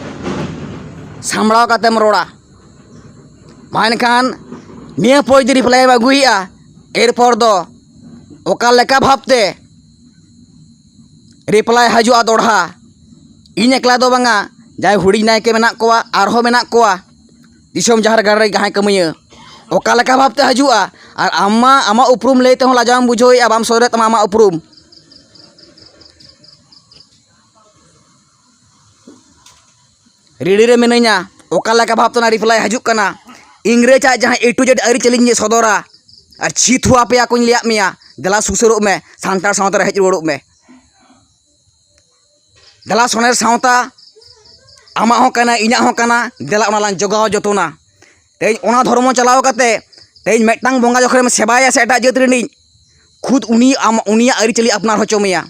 ᱥᱟᱢᱵᱲᱟᱣ ᱠᱟᱛᱮᱢ ᱨᱚᱲᱟ᱾ ᱢᱟ ᱮᱱᱠᱷᱟᱱ ᱱᱤᱭᱟᱹ ᱯᱚᱭ ᱡᱩᱫᱤ ᱨᱤᱯᱞᱟᱭ ᱮᱢ ᱟᱹᱜᱩᱭᱮᱫᱼᱟ, ᱮᱨᱯᱚᱨ ᱫᱚ ᱚᱠᱟ ᱞᱮᱠᱟ ᱵᱷᱟᱵᱽᱛᱮ ᱨᱤᱯᱞᱟᱭ ᱦᱤᱡᱩᱜᱼᱟ ᱫᱚᱲᱦᱟ? ᱤᱧ ᱮᱠᱞᱟ ᱫᱚ ᱵᱟᱝᱟ, ᱡᱟᱦᱟᱸᱭ ᱦᱩᱰᱤᱧ ᱱᱟᱭᱠᱮ ᱢᱮᱱᱟᱜ ᱠᱚᱣᱟ, ᱟᱨᱦᱚᱸ ᱢᱮᱱᱟᱜ ᱠᱚᱣᱟ ᱫᱤᱥᱚᱢ ᱡᱟᱦᱮᱨ ᱜᱟᱲ ᱨᱮ ᱡᱟᱦᱟᱸᱭ ᱠᱟᱹᱢᱤᱭᱟᱹ, ᱚᱠᱟ ᱞᱮᱠᱟ ᱵᱷᱟᱵᱽᱛᱮ ᱦᱤᱡᱩᱜᱼᱟ? ᱟᱨ ᱟᱢ ᱢᱟ ᱟᱢᱟᱜ ᱩᱯᱨᱩᱢ ᱞᱟᱹᱭ ᱛᱮᱦᱚᱸ ᱞᱟᱡᱟᱣ ᱮᱢ ᱵᱩᱡᱷᱟᱹᱣᱮᱫᱼᱟ, ᱵᱟᱢ ᱥᱚᱫᱚᱨᱮᱫ ᱛᱟᱢᱟ ᱟᱢᱟᱜ ᱩᱯᱨᱩᱢ᱾ ᱨᱮᱰᱤ ᱨᱮ ᱢᱤᱱᱟᱹᱧᱟ, ᱚᱠᱟ ᱞᱮᱠᱟ ᱵᱷᱟᱵᱽ ᱛᱮ ᱚᱱᱟ ᱨᱤᱯᱞᱟᱭ ᱦᱤᱡᱩᱜ ᱠᱟᱱᱟ? ᱤᱝᱨᱮᱡᱽ ᱟᱜ ᱡᱟᱦᱟᱸ A to Z ᱟᱹᱨᱤᱪᱟᱹᱞᱤᱧ ᱥᱚᱫᱚᱨᱟ, ᱟᱨ ᱪᱷᱤ ᱛᱷᱩ ᱟᱯᱮᱭᱟ ᱠᱚᱧ ᱞᱟᱹᱭᱟᱫ ᱢᱮᱭᱟ, ᱫᱮᱞᱟ ᱥᱩᱥᱟᱹᱨᱚᱜ ᱢᱮ, ᱥᱟᱱᱛᱟᱲ ᱥᱟᱶᱛᱟ ᱨᱮ ᱦᱮᱡ ᱨᱩᱣᱟᱹᱲᱚᱜ ᱢᱮ᱾ ᱫᱮᱞᱟ ᱥᱚᱱᱮᱨ ᱥᱟᱶᱛᱟ, ᱟᱢᱟᱜ ᱦᱚᱸ ᱠᱟᱱᱟ, ᱤᱧᱟᱹᱜ ᱦᱚᱸ ᱠᱟᱱᱟ, ᱫᱮᱞᱟ ᱚᱱᱟ ᱞᱟᱝ ᱡᱚᱜᱟᱣ ᱡᱚᱛᱚᱱᱟ᱾ ᱛᱮᱦᱮᱧ ᱚᱱᱟ ᱫᱷᱚᱨᱢᱚ ᱪᱟᱞᱟᱣ ᱠᱟᱛᱮ, ᱛᱮᱦᱮᱧ ᱢᱤᱫᱴᱟᱝ ᱵᱚᱸᱜᱟ ᱡᱚᱠᱷᱚᱱᱮᱢ ᱥᱮᱵᱟᱭᱟ ᱥᱮ ᱮᱴᱟᱜ ᱡᱟᱹᱛ ᱨᱤᱱᱤᱡ, ᱠᱷᱩᱫ ᱩᱱᱤ ᱟᱢ, ᱩᱱᱤᱭᱟᱜ ᱟᱹᱨᱤᱪᱟᱹᱞᱤ ᱟᱯᱱᱟᱨ ᱦᱚᱪᱚ ᱢᱮᱭᱟ᱾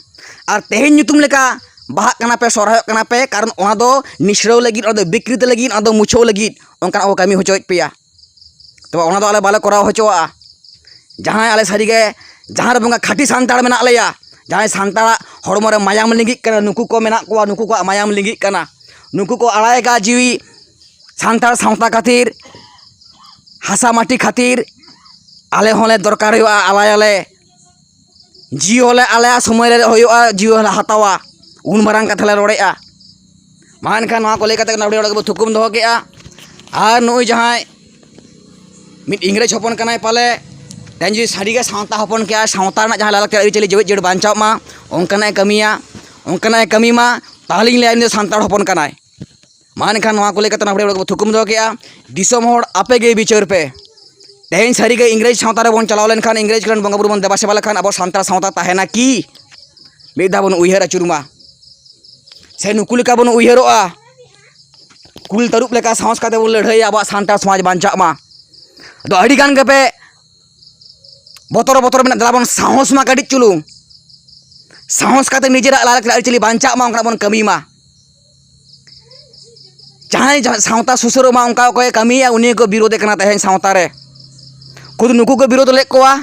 ᱟᱨ ᱛᱮᱦᱮᱧ ᱧᱩᱛᱩᱢ ᱞᱮᱠᱟ ᱵᱟᱦᱟᱜ ᱠᱟᱱᱟ ᱯᱮ, ᱥᱚᱨᱦᱟᱭᱚᱜ ᱠᱟᱱᱟ ᱯᱮ, ᱠᱟᱨᱚᱱ ᱚᱱᱟ ᱫᱚ ᱱᱤᱥᱲᱟᱹᱣ ᱞᱟᱹᱜᱤᱫ, ᱚᱱᱟ ᱫᱚ ᱵᱤᱠᱨᱤᱛ ᱞᱟᱹᱜᱤᱫ, ᱚᱱᱟ ᱫᱚ ᱢᱩᱪᱷᱟᱹᱣ ᱞᱟᱹᱜᱤᱫ ᱚᱱᱠᱟᱱᱟᱜ ᱠᱚ ᱠᱟᱹᱢᱤ ᱦᱚᱪᱚᱭᱮᱫ ᱯᱮᱭᱟ᱾ ᱛᱚᱵᱮ ᱚᱱᱟ ᱫᱚ ᱟᱞᱮ ᱵᱟᱞᱮ ᱠᱚᱨᱟᱣ ᱦᱚᱪᱚᱣᱟᱜᱼᱟ᱾ ᱡᱟᱦᱟᱸᱭ ᱟᱞᱮ ᱥᱟᱹᱨᱤᱜᱮ ᱡᱟᱦᱮᱨ ᱵᱚᱸᱜᱟ ᱠᱷᱟᱹᱴᱤ ᱥᱟᱱᱛᱟᱲ ᱢᱮᱱᱟᱜ ᱞᱮᱭᱟ, ᱡᱟᱦᱟᱸᱭ ᱥᱟᱱᱛᱟᱲᱟᱜ ᱦᱚᱲᱢᱚ ᱨᱮ ᱢᱟᱭᱟᱢ ᱞᱤᱸᱜᱤᱜ ᱠᱟᱱᱟ, ᱱᱩᱠᱩ ᱠᱚ ᱢᱮᱱᱟᱜ ᱠᱚᱣᱟ, ᱱᱩᱠᱩ ᱠᱚᱣᱟᱜ ᱢᱟᱭᱟᱢ ᱞᱤᱸᱜᱤᱜ ᱠᱟᱱᱟ, ᱱᱩᱠᱩ ᱠᱚ ᱟᱲᱟᱭ ᱟᱠᱟᱫ ᱡᱤᱣᱤ ᱥᱟᱱᱛᱟᱲ ᱥᱟᱶᱛᱟ ᱠᱷᱟᱹᱛᱤᱨ, ᱦᱟᱥᱟ ᱢᱟᱹᱴᱤ ᱠᱷᱟᱹᱛᱤᱨ, ᱟᱞᱮ ᱦᱚᱸᱞᱮ ᱫᱚᱨᱠᱟᱨ ᱦᱩᱭᱩᱜᱼᱟ, ᱟᱞᱟᱭᱟᱞᱮ᱾ ᱡᱤᱣᱤ ᱦᱚᱸᱞᱮ ᱟᱞᱟᱭᱟ, ᱥᱚᱢᱚᱭ ᱨᱮ ᱦᱩᱭᱩᱜᱼᱟ, ᱡᱤᱣᱤ ᱦᱚᱸᱞᱮ ᱦᱟᱛᱟᱣᱟ᱾ ᱩᱱ ᱢᱟᱨᱟᱝ ᱠᱟᱛᱷᱟ ᱞᱮ ᱨᱚᱲᱮᱫᱼᱟ᱾ ᱢᱟ ᱮᱱᱠᱷᱟᱱ ᱱᱚᱣᱟ ᱠᱚ ᱞᱟᱹᱭ ᱠᱟᱛᱮ ᱜᱮ ᱱᱚᱰᱮ ᱚᱲᱟᱜ ᱜᱮᱵᱚ ᱛᱷᱩᱠᱩᱢ ᱫᱚᱦᱚ ᱠᱮᱜᱼᱟ᱾ ᱟᱨ ᱱᱩᱭ ᱡᱟᱦᱟᱸᱭ ᱢᱤᱫ ᱤᱝᱨᱮᱡᱽ ᱦᱚᱯᱚᱱ ᱠᱟᱱᱟᱭ ᱯᱟᱞᱮ, ᱛᱮᱦᱮᱧ ᱡᱩᱫᱤ ᱥᱟᱹᱨᱤᱜᱮ ᱥᱟᱶᱛᱟ ᱦᱚᱯᱚᱱ ᱠᱮᱜᱼᱟ, ᱥᱟᱶᱛᱟ ᱨᱮᱱᱟᱜ ᱡᱟᱦᱟᱸ ᱞᱟᱭᱼᱞᱟᱠᱪᱟᱨ ᱟᱹᱨᱤᱪᱟᱹᱞᱤ ᱡᱮᱣᱮᱫ ᱡᱤᱭᱟᱹᱲ ᱵᱟᱧᱪᱟᱣ ᱢᱟ, ᱚᱱᱠᱟᱱᱟᱜ ᱮ ᱠᱟᱹᱢᱤᱭᱟ, ᱚᱱᱠᱟᱱᱟᱜ ᱮ ᱠᱟᱹᱢᱤ ᱢᱟ, ᱛᱟᱦᱚᱞᱮᱧ ᱞᱟᱹᱭᱟ ᱩᱱᱤ ᱫᱚ ᱥᱟᱱᱛᱟᱲ ᱦᱚᱯᱚᱱ ᱠᱟᱱᱟᱭ᱾ ᱢᱟ ᱮᱱᱠᱷᱟᱱ ᱱᱚᱣᱟ ᱠᱚ ᱞᱟᱹᱭ ᱠᱟᱛᱮ ᱱᱚᱰᱮ ᱚᱲᱟᱜ ᱜᱮᱵᱚ ᱛᱷᱩᱠᱩᱢ ᱫᱚᱦᱚ ᱠᱮᱜᱼᱟ᱾ ᱫᱤᱥᱚᱢ ᱦᱚᱲ ᱟᱯᱮ ᱜᱮ ᱵᱤᱪᱟᱹᱨ ᱯᱮ᱾ ᱛᱮᱦᱮᱧ ᱥᱟᱹᱨᱤᱜᱮ ᱤᱝᱨᱮᱡᱽ ᱥᱟᱶᱛᱟ ᱨᱮᱵᱚᱱ ᱪᱟᱞᱟᱣ ᱞᱮᱱᱠᱷᱟᱱ, ᱤᱝᱨᱮᱡᱽ ᱠᱚᱨᱮᱱ ᱵᱚᱸᱜᱟ ᱵᱩᱨᱩ ᱵᱚᱱ ᱫᱮᱵᱟ ᱥᱮᱵᱟ ᱞᱮᱠᱷᱟᱱ ᱟᱵᱚ ᱥᱟᱱᱛᱟᱲ ᱥᱟᱶᱛᱟ ᱛᱟᱦᱮᱱᱟ ᱠᱤ? ᱢᱤᱫ ᱫᱷᱟᱣ ᱵᱚᱱ ᱩᱭᱦᱟᱹᱨ ᱟᱹᱪᱩᱨ ᱢᱟ᱾ ᱥᱮ ᱱᱩᱠᱩ ᱞᱮᱠᱟ ᱵᱚᱱ ᱩᱭᱦᱟᱹᱨᱚᱜᱼᱟ, ᱠᱩᱞ ᱛᱟᱹᱨᱩᱵ ᱞᱮᱠᱟ ᱥᱟᱦᱚᱥ ᱠᱟᱛᱮ ᱵᱚᱱ ᱞᱟᱹᱲᱦᱟᱹᱭᱟ, ᱟᱵᱚᱣᱟᱜ ᱥᱟᱱᱛᱟᱲ ᱥᱚᱢᱟᱡᱽ ᱵᱟᱧᱪᱟᱜ ᱢᱟ᱾ ᱟᱫᱚ ᱟᱹᱰᱤ ᱜᱟᱱ ᱜᱮᱯᱮ ᱵᱚᱛᱚᱨ ᱵᱚᱛᱚᱨ ᱢᱮᱱᱟᱜ, ᱫᱮᱞᱟ ᱵᱚᱱ ᱥᱟᱦᱚᱥ ᱢᱟ ᱠᱟᱹᱴᱤᱡ ᱪᱩᱞᱩᱝ᱾ ᱥᱟᱦᱚᱥ ᱠᱟᱛᱮ ᱱᱤᱡᱮᱨᱟᱜ ᱞᱟᱭᱼᱞᱟᱠᱪᱟᱨ ᱟᱹᱨᱤᱪᱟᱹᱞᱤ ᱵᱟᱧᱪᱟᱜ ᱢᱟ, ᱚᱱᱠᱟᱱᱟᱜ ᱵᱚᱱ ᱠᱟᱹᱢᱤ ᱢᱟ᱾ ᱡᱟᱦᱟᱸᱭ ᱡᱟᱦᱟᱸ ᱥᱟᱶᱛᱟ ᱥᱩᱥᱟᱹᱨᱚᱜ ᱢᱟ, ᱚᱱᱠᱟ ᱚᱠᱚᱭᱮ ᱠᱟᱹᱢᱤᱭᱟ, ᱩᱱᱤ ᱜᱮᱠᱚ ᱵᱤᱨᱳᱫᱮ ᱠᱟᱱᱟ ᱛᱮᱦᱮᱧ ᱥᱟᱶᱛᱟ ᱨᱮ᱾ ᱠᱷᱩᱫ ᱱᱩᱠᱩ ᱠᱚ ᱵᱤᱨᱳᱫ ᱞᱮᱫ ᱠᱚᱣᱟ,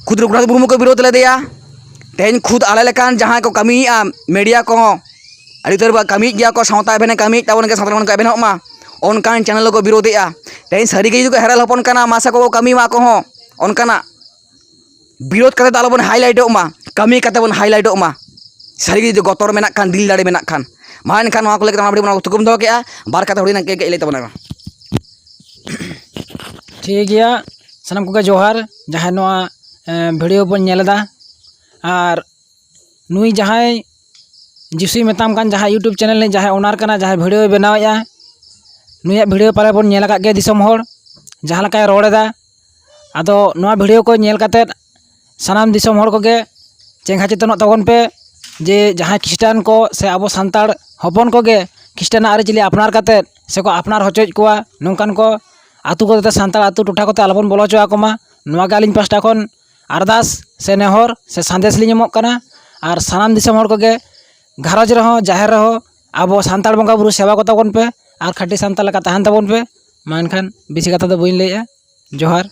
ᱠᱷᱩᱫ ᱨᱚᱜᱷᱩᱱᱟᱛᱷ ᱢᱩᱨᱢᱩ ᱠᱚ ᱵᱤᱨᱳᱫ ᱞᱮᱫᱮᱭᱟ᱾ ᱛᱮᱦᱮᱧ ᱠᱷᱩᱫ ᱟᱞᱮ ᱞᱮᱠᱟᱱ ᱡᱟᱦᱟᱸᱭ ᱠᱚ ᱠᱟᱹᱢᱤᱭᱮᱫᱼᱟ, ᱢᱤᱰᱤᱭᱟ ᱠᱚᱦᱚᱸ, ᱟᱹᱰᱤ ᱩᱛᱟᱹᱨ ᱵᱚ ᱠᱟᱹᱢᱤᱭᱮᱫ ᱜᱮᱭᱟ ᱠᱚ, ᱥᱟᱶᱛᱟ ᱮᱵᱷᱮᱱᱮ ᱠᱟᱹᱢᱤᱭᱮᱫ ᱛᱟᱵᱚᱱ ᱜᱮᱭᱟ, ᱥᱟᱶᱛᱟ ᱮᱵᱷᱮᱱ ᱠᱚ ᱮᱵᱷᱮᱱᱚᱜ ᱢᱟ, ᱚᱱᱠᱟᱱ ᱪᱮᱱᱮᱞ ᱠᱚ ᱵᱤᱨᱳᱫᱮᱜᱼᱟ᱾ ᱛᱮᱦᱮᱧ ᱥᱟᱹᱨᱤ ᱜᱮ ᱡᱩᱫᱤ ᱠᱚ ᱦᱮᱨᱮᱞ ᱦᱚᱯᱚᱱ ᱠᱟᱱᱟ, ᱢᱟᱥᱮ ᱠᱚ ᱠᱟᱹᱢᱤ ᱢᱟ ᱟᱠᱚ ᱦᱚᱸ᱾ ᱚᱱᱠᱟᱱᱟᱜ ᱵᱤᱨᱳᱫ ᱠᱟᱛᱮ ᱫᱚ ᱟᱞᱚᱵᱚᱱ ᱦᱟᱭᱞᱟᱭᱤᱴᱚᱜ ᱢᱟ, ᱠᱟᱹᱢᱤ ᱠᱟᱛᱮ ᱵᱚᱱ ᱦᱟᱭᱞᱟᱭᱤᱴᱚᱜ ᱢᱟ᱾ ᱥᱟᱹᱨᱤ ᱜᱮ ᱡᱩᱫᱤ ᱜᱚᱛᱚᱨ ᱢᱮᱱᱟᱜ ᱠᱷᱟᱱ, ᱫᱤᱞ ᱫᱟᱲᱮ ᱢᱮᱱᱟᱜ ᱠᱷᱟᱱ᱾ ᱢᱟ ᱮᱱᱠᱷᱟᱱ ᱱᱚᱣᱟ ᱠᱚ ᱞᱟᱹᱜᱤᱫ ᱚᱱᱟ ᱵᱚᱱ ᱛᱷᱩᱠᱩᱢ ᱫᱚᱦᱚ ᱠᱮᱜᱼᱟ᱾ ᱵᱟᱨ ᱠᱟᱛᱷᱟ ᱦᱩᱰᱤᱧ ᱠᱟᱹᱡ ᱞᱟᱹᱭ ᱛᱟᱵᱚᱱᱟ᱾ ᱴᱷᱤᱠ ᱜᱮᱭᱟ, ᱥᱟᱱᱟᱢ ᱠᱚᱜᱮ ᱡᱚᱦᱟᱨ, ᱡᱟᱦᱟᱸᱭ ᱱᱚᱣᱟ ᱵᱷᱤᱰᱤᱭᱳ ᱵᱚᱱ ᱧᱮᱞ ᱮᱫᱟ᱾ ᱟᱨ ᱱᱩᱭ ᱡᱟᱦᱟᱸᱭ ᱡᱤᱥᱩᱭ ᱢᱮᱛᱟᱢ ᱠᱟᱱ ᱡᱟᱦᱟᱸᱭ ᱭᱩᱴᱩᱵᱽ ᱪᱮᱱᱮᱞ ᱨᱤᱱᱤᱡ ᱡᱟᱦᱟᱸᱭ ᱳᱱᱟᱨ ᱠᱟᱱᱟ, ᱡᱟᱦᱟᱸᱭ ᱵᱷᱤᱰᱤᱭᱳᱭ ᱵᱮᱱᱟᱣᱮᱫᱼᱟ, ᱱᱩᱭᱟᱜ ᱵᱷᱤᱰᱤᱭᱳ ᱯᱟᱞᱮ ᱵᱚᱱ ᱧᱮᱞ ᱟᱠᱟᱫ ᱜᱮᱭᱟ ᱫᱤᱥᱚᱢ ᱦᱚᱲ, ᱡᱟᱦᱟᱸ ᱞᱮᱠᱟᱭ ᱨᱚᱲ ᱮᱫᱟ᱾ ᱟᱫᱚ ᱱᱚᱣᱟ ᱵᱷᱤᱰᱤᱭᱳ ᱠᱚ ᱧᱮᱞ ᱠᱟᱛᱮᱫ ᱥᱟᱱᱟᱢ ᱫᱤᱥᱚᱢ ᱦᱚᱲ ᱠᱚᱜᱮ ᱪᱮᱸᱜᱷᱟ ᱪᱮᱛᱚᱱᱚᱜ ᱛᱟᱵᱚᱱ ᱯᱮ, ᱡᱮ ᱡᱟᱦᱟᱸᱭ ᱠᱷᱨᱤᱥᱴᱟᱱ ᱠᱚ ᱥᱮ ᱟᱵᱚ ᱥᱟᱱᱛᱟᱲ ᱦᱚᱯᱚᱱ ᱠᱚᱜᱮ ᱠᱷᱨᱤᱥᱴᱟᱱᱟᱜ ᱟᱹᱨᱤᱪᱟᱹᱞᱤ ᱟᱯᱱᱟᱨ ᱠᱟᱛᱮᱫ ᱥᱮᱠᱚ ᱟᱯᱱᱟᱨ ᱦᱚᱪᱚᱭᱮᱫ ᱠᱚᱣᱟ, ᱱᱚᱝᱠᱟᱱ ᱠᱚ ᱟᱹᱛᱩ ᱠᱚᱛᱮ, ᱥᱟᱱᱛᱟᱲ ᱟᱹᱛᱩ ᱴᱚᱴᱷᱟ ᱠᱚᱛᱮ ᱟᱞᱚᱵᱚᱱ ᱵᱚᱞᱚ ᱦᱚᱪᱚ ᱟᱠᱚ ᱢᱟ᱾ ᱱᱚᱣᱟ ᱜᱮ ᱟᱹᱞᱤᱧ ᱯᱟᱥᱴᱟ ᱠᱷᱚᱱ ᱟᱨᱫᱟᱥ ᱥᱮ ᱱᱮᱦᱚᱨ ᱥᱮ ᱥᱟᱸᱫᱮᱥ ᱞᱤᱧ ᱮᱢᱚᱜ ᱠᱟᱱᱟ᱾ ᱟᱨ ᱥᱟᱱᱟᱢ ᱫᱤᱥᱚᱢ ᱦᱚᱲ ᱠᱚᱜᱮ ᱜᱷᱟᱨᱚᱸᱡᱽ ᱨᱮᱦᱚᱸ, ᱡᱟᱦᱮᱨ ᱨᱮᱦᱚᱸ ᱟᱵᱚ ᱥᱟᱱᱛᱟᱲ ᱵᱚᱸᱜᱟ ᱵᱩᱨᱩ ᱥᱮᱵᱟ ᱠᱚ ᱛᱟᱵᱚᱱ ᱯᱮ ᱟᱨ ᱠᱷᱟᱹᱴᱤ ᱥᱟᱱᱛᱟᱲ ᱞᱮᱠᱟ ᱛᱟᱦᱮᱱ ᱛᱟᱵᱚᱱ ᱯᱮ᱾ ᱢᱟ ᱮᱱᱠᱷᱟᱱ ᱵᱮᱥᱤ ᱠᱟᱛᱷᱟ ᱫᱚ ᱵᱟᱹᱧ ᱞᱟᱹᱭᱮᱜᱼᱟ᱾ ᱡᱚᱦᱟᱨ᱾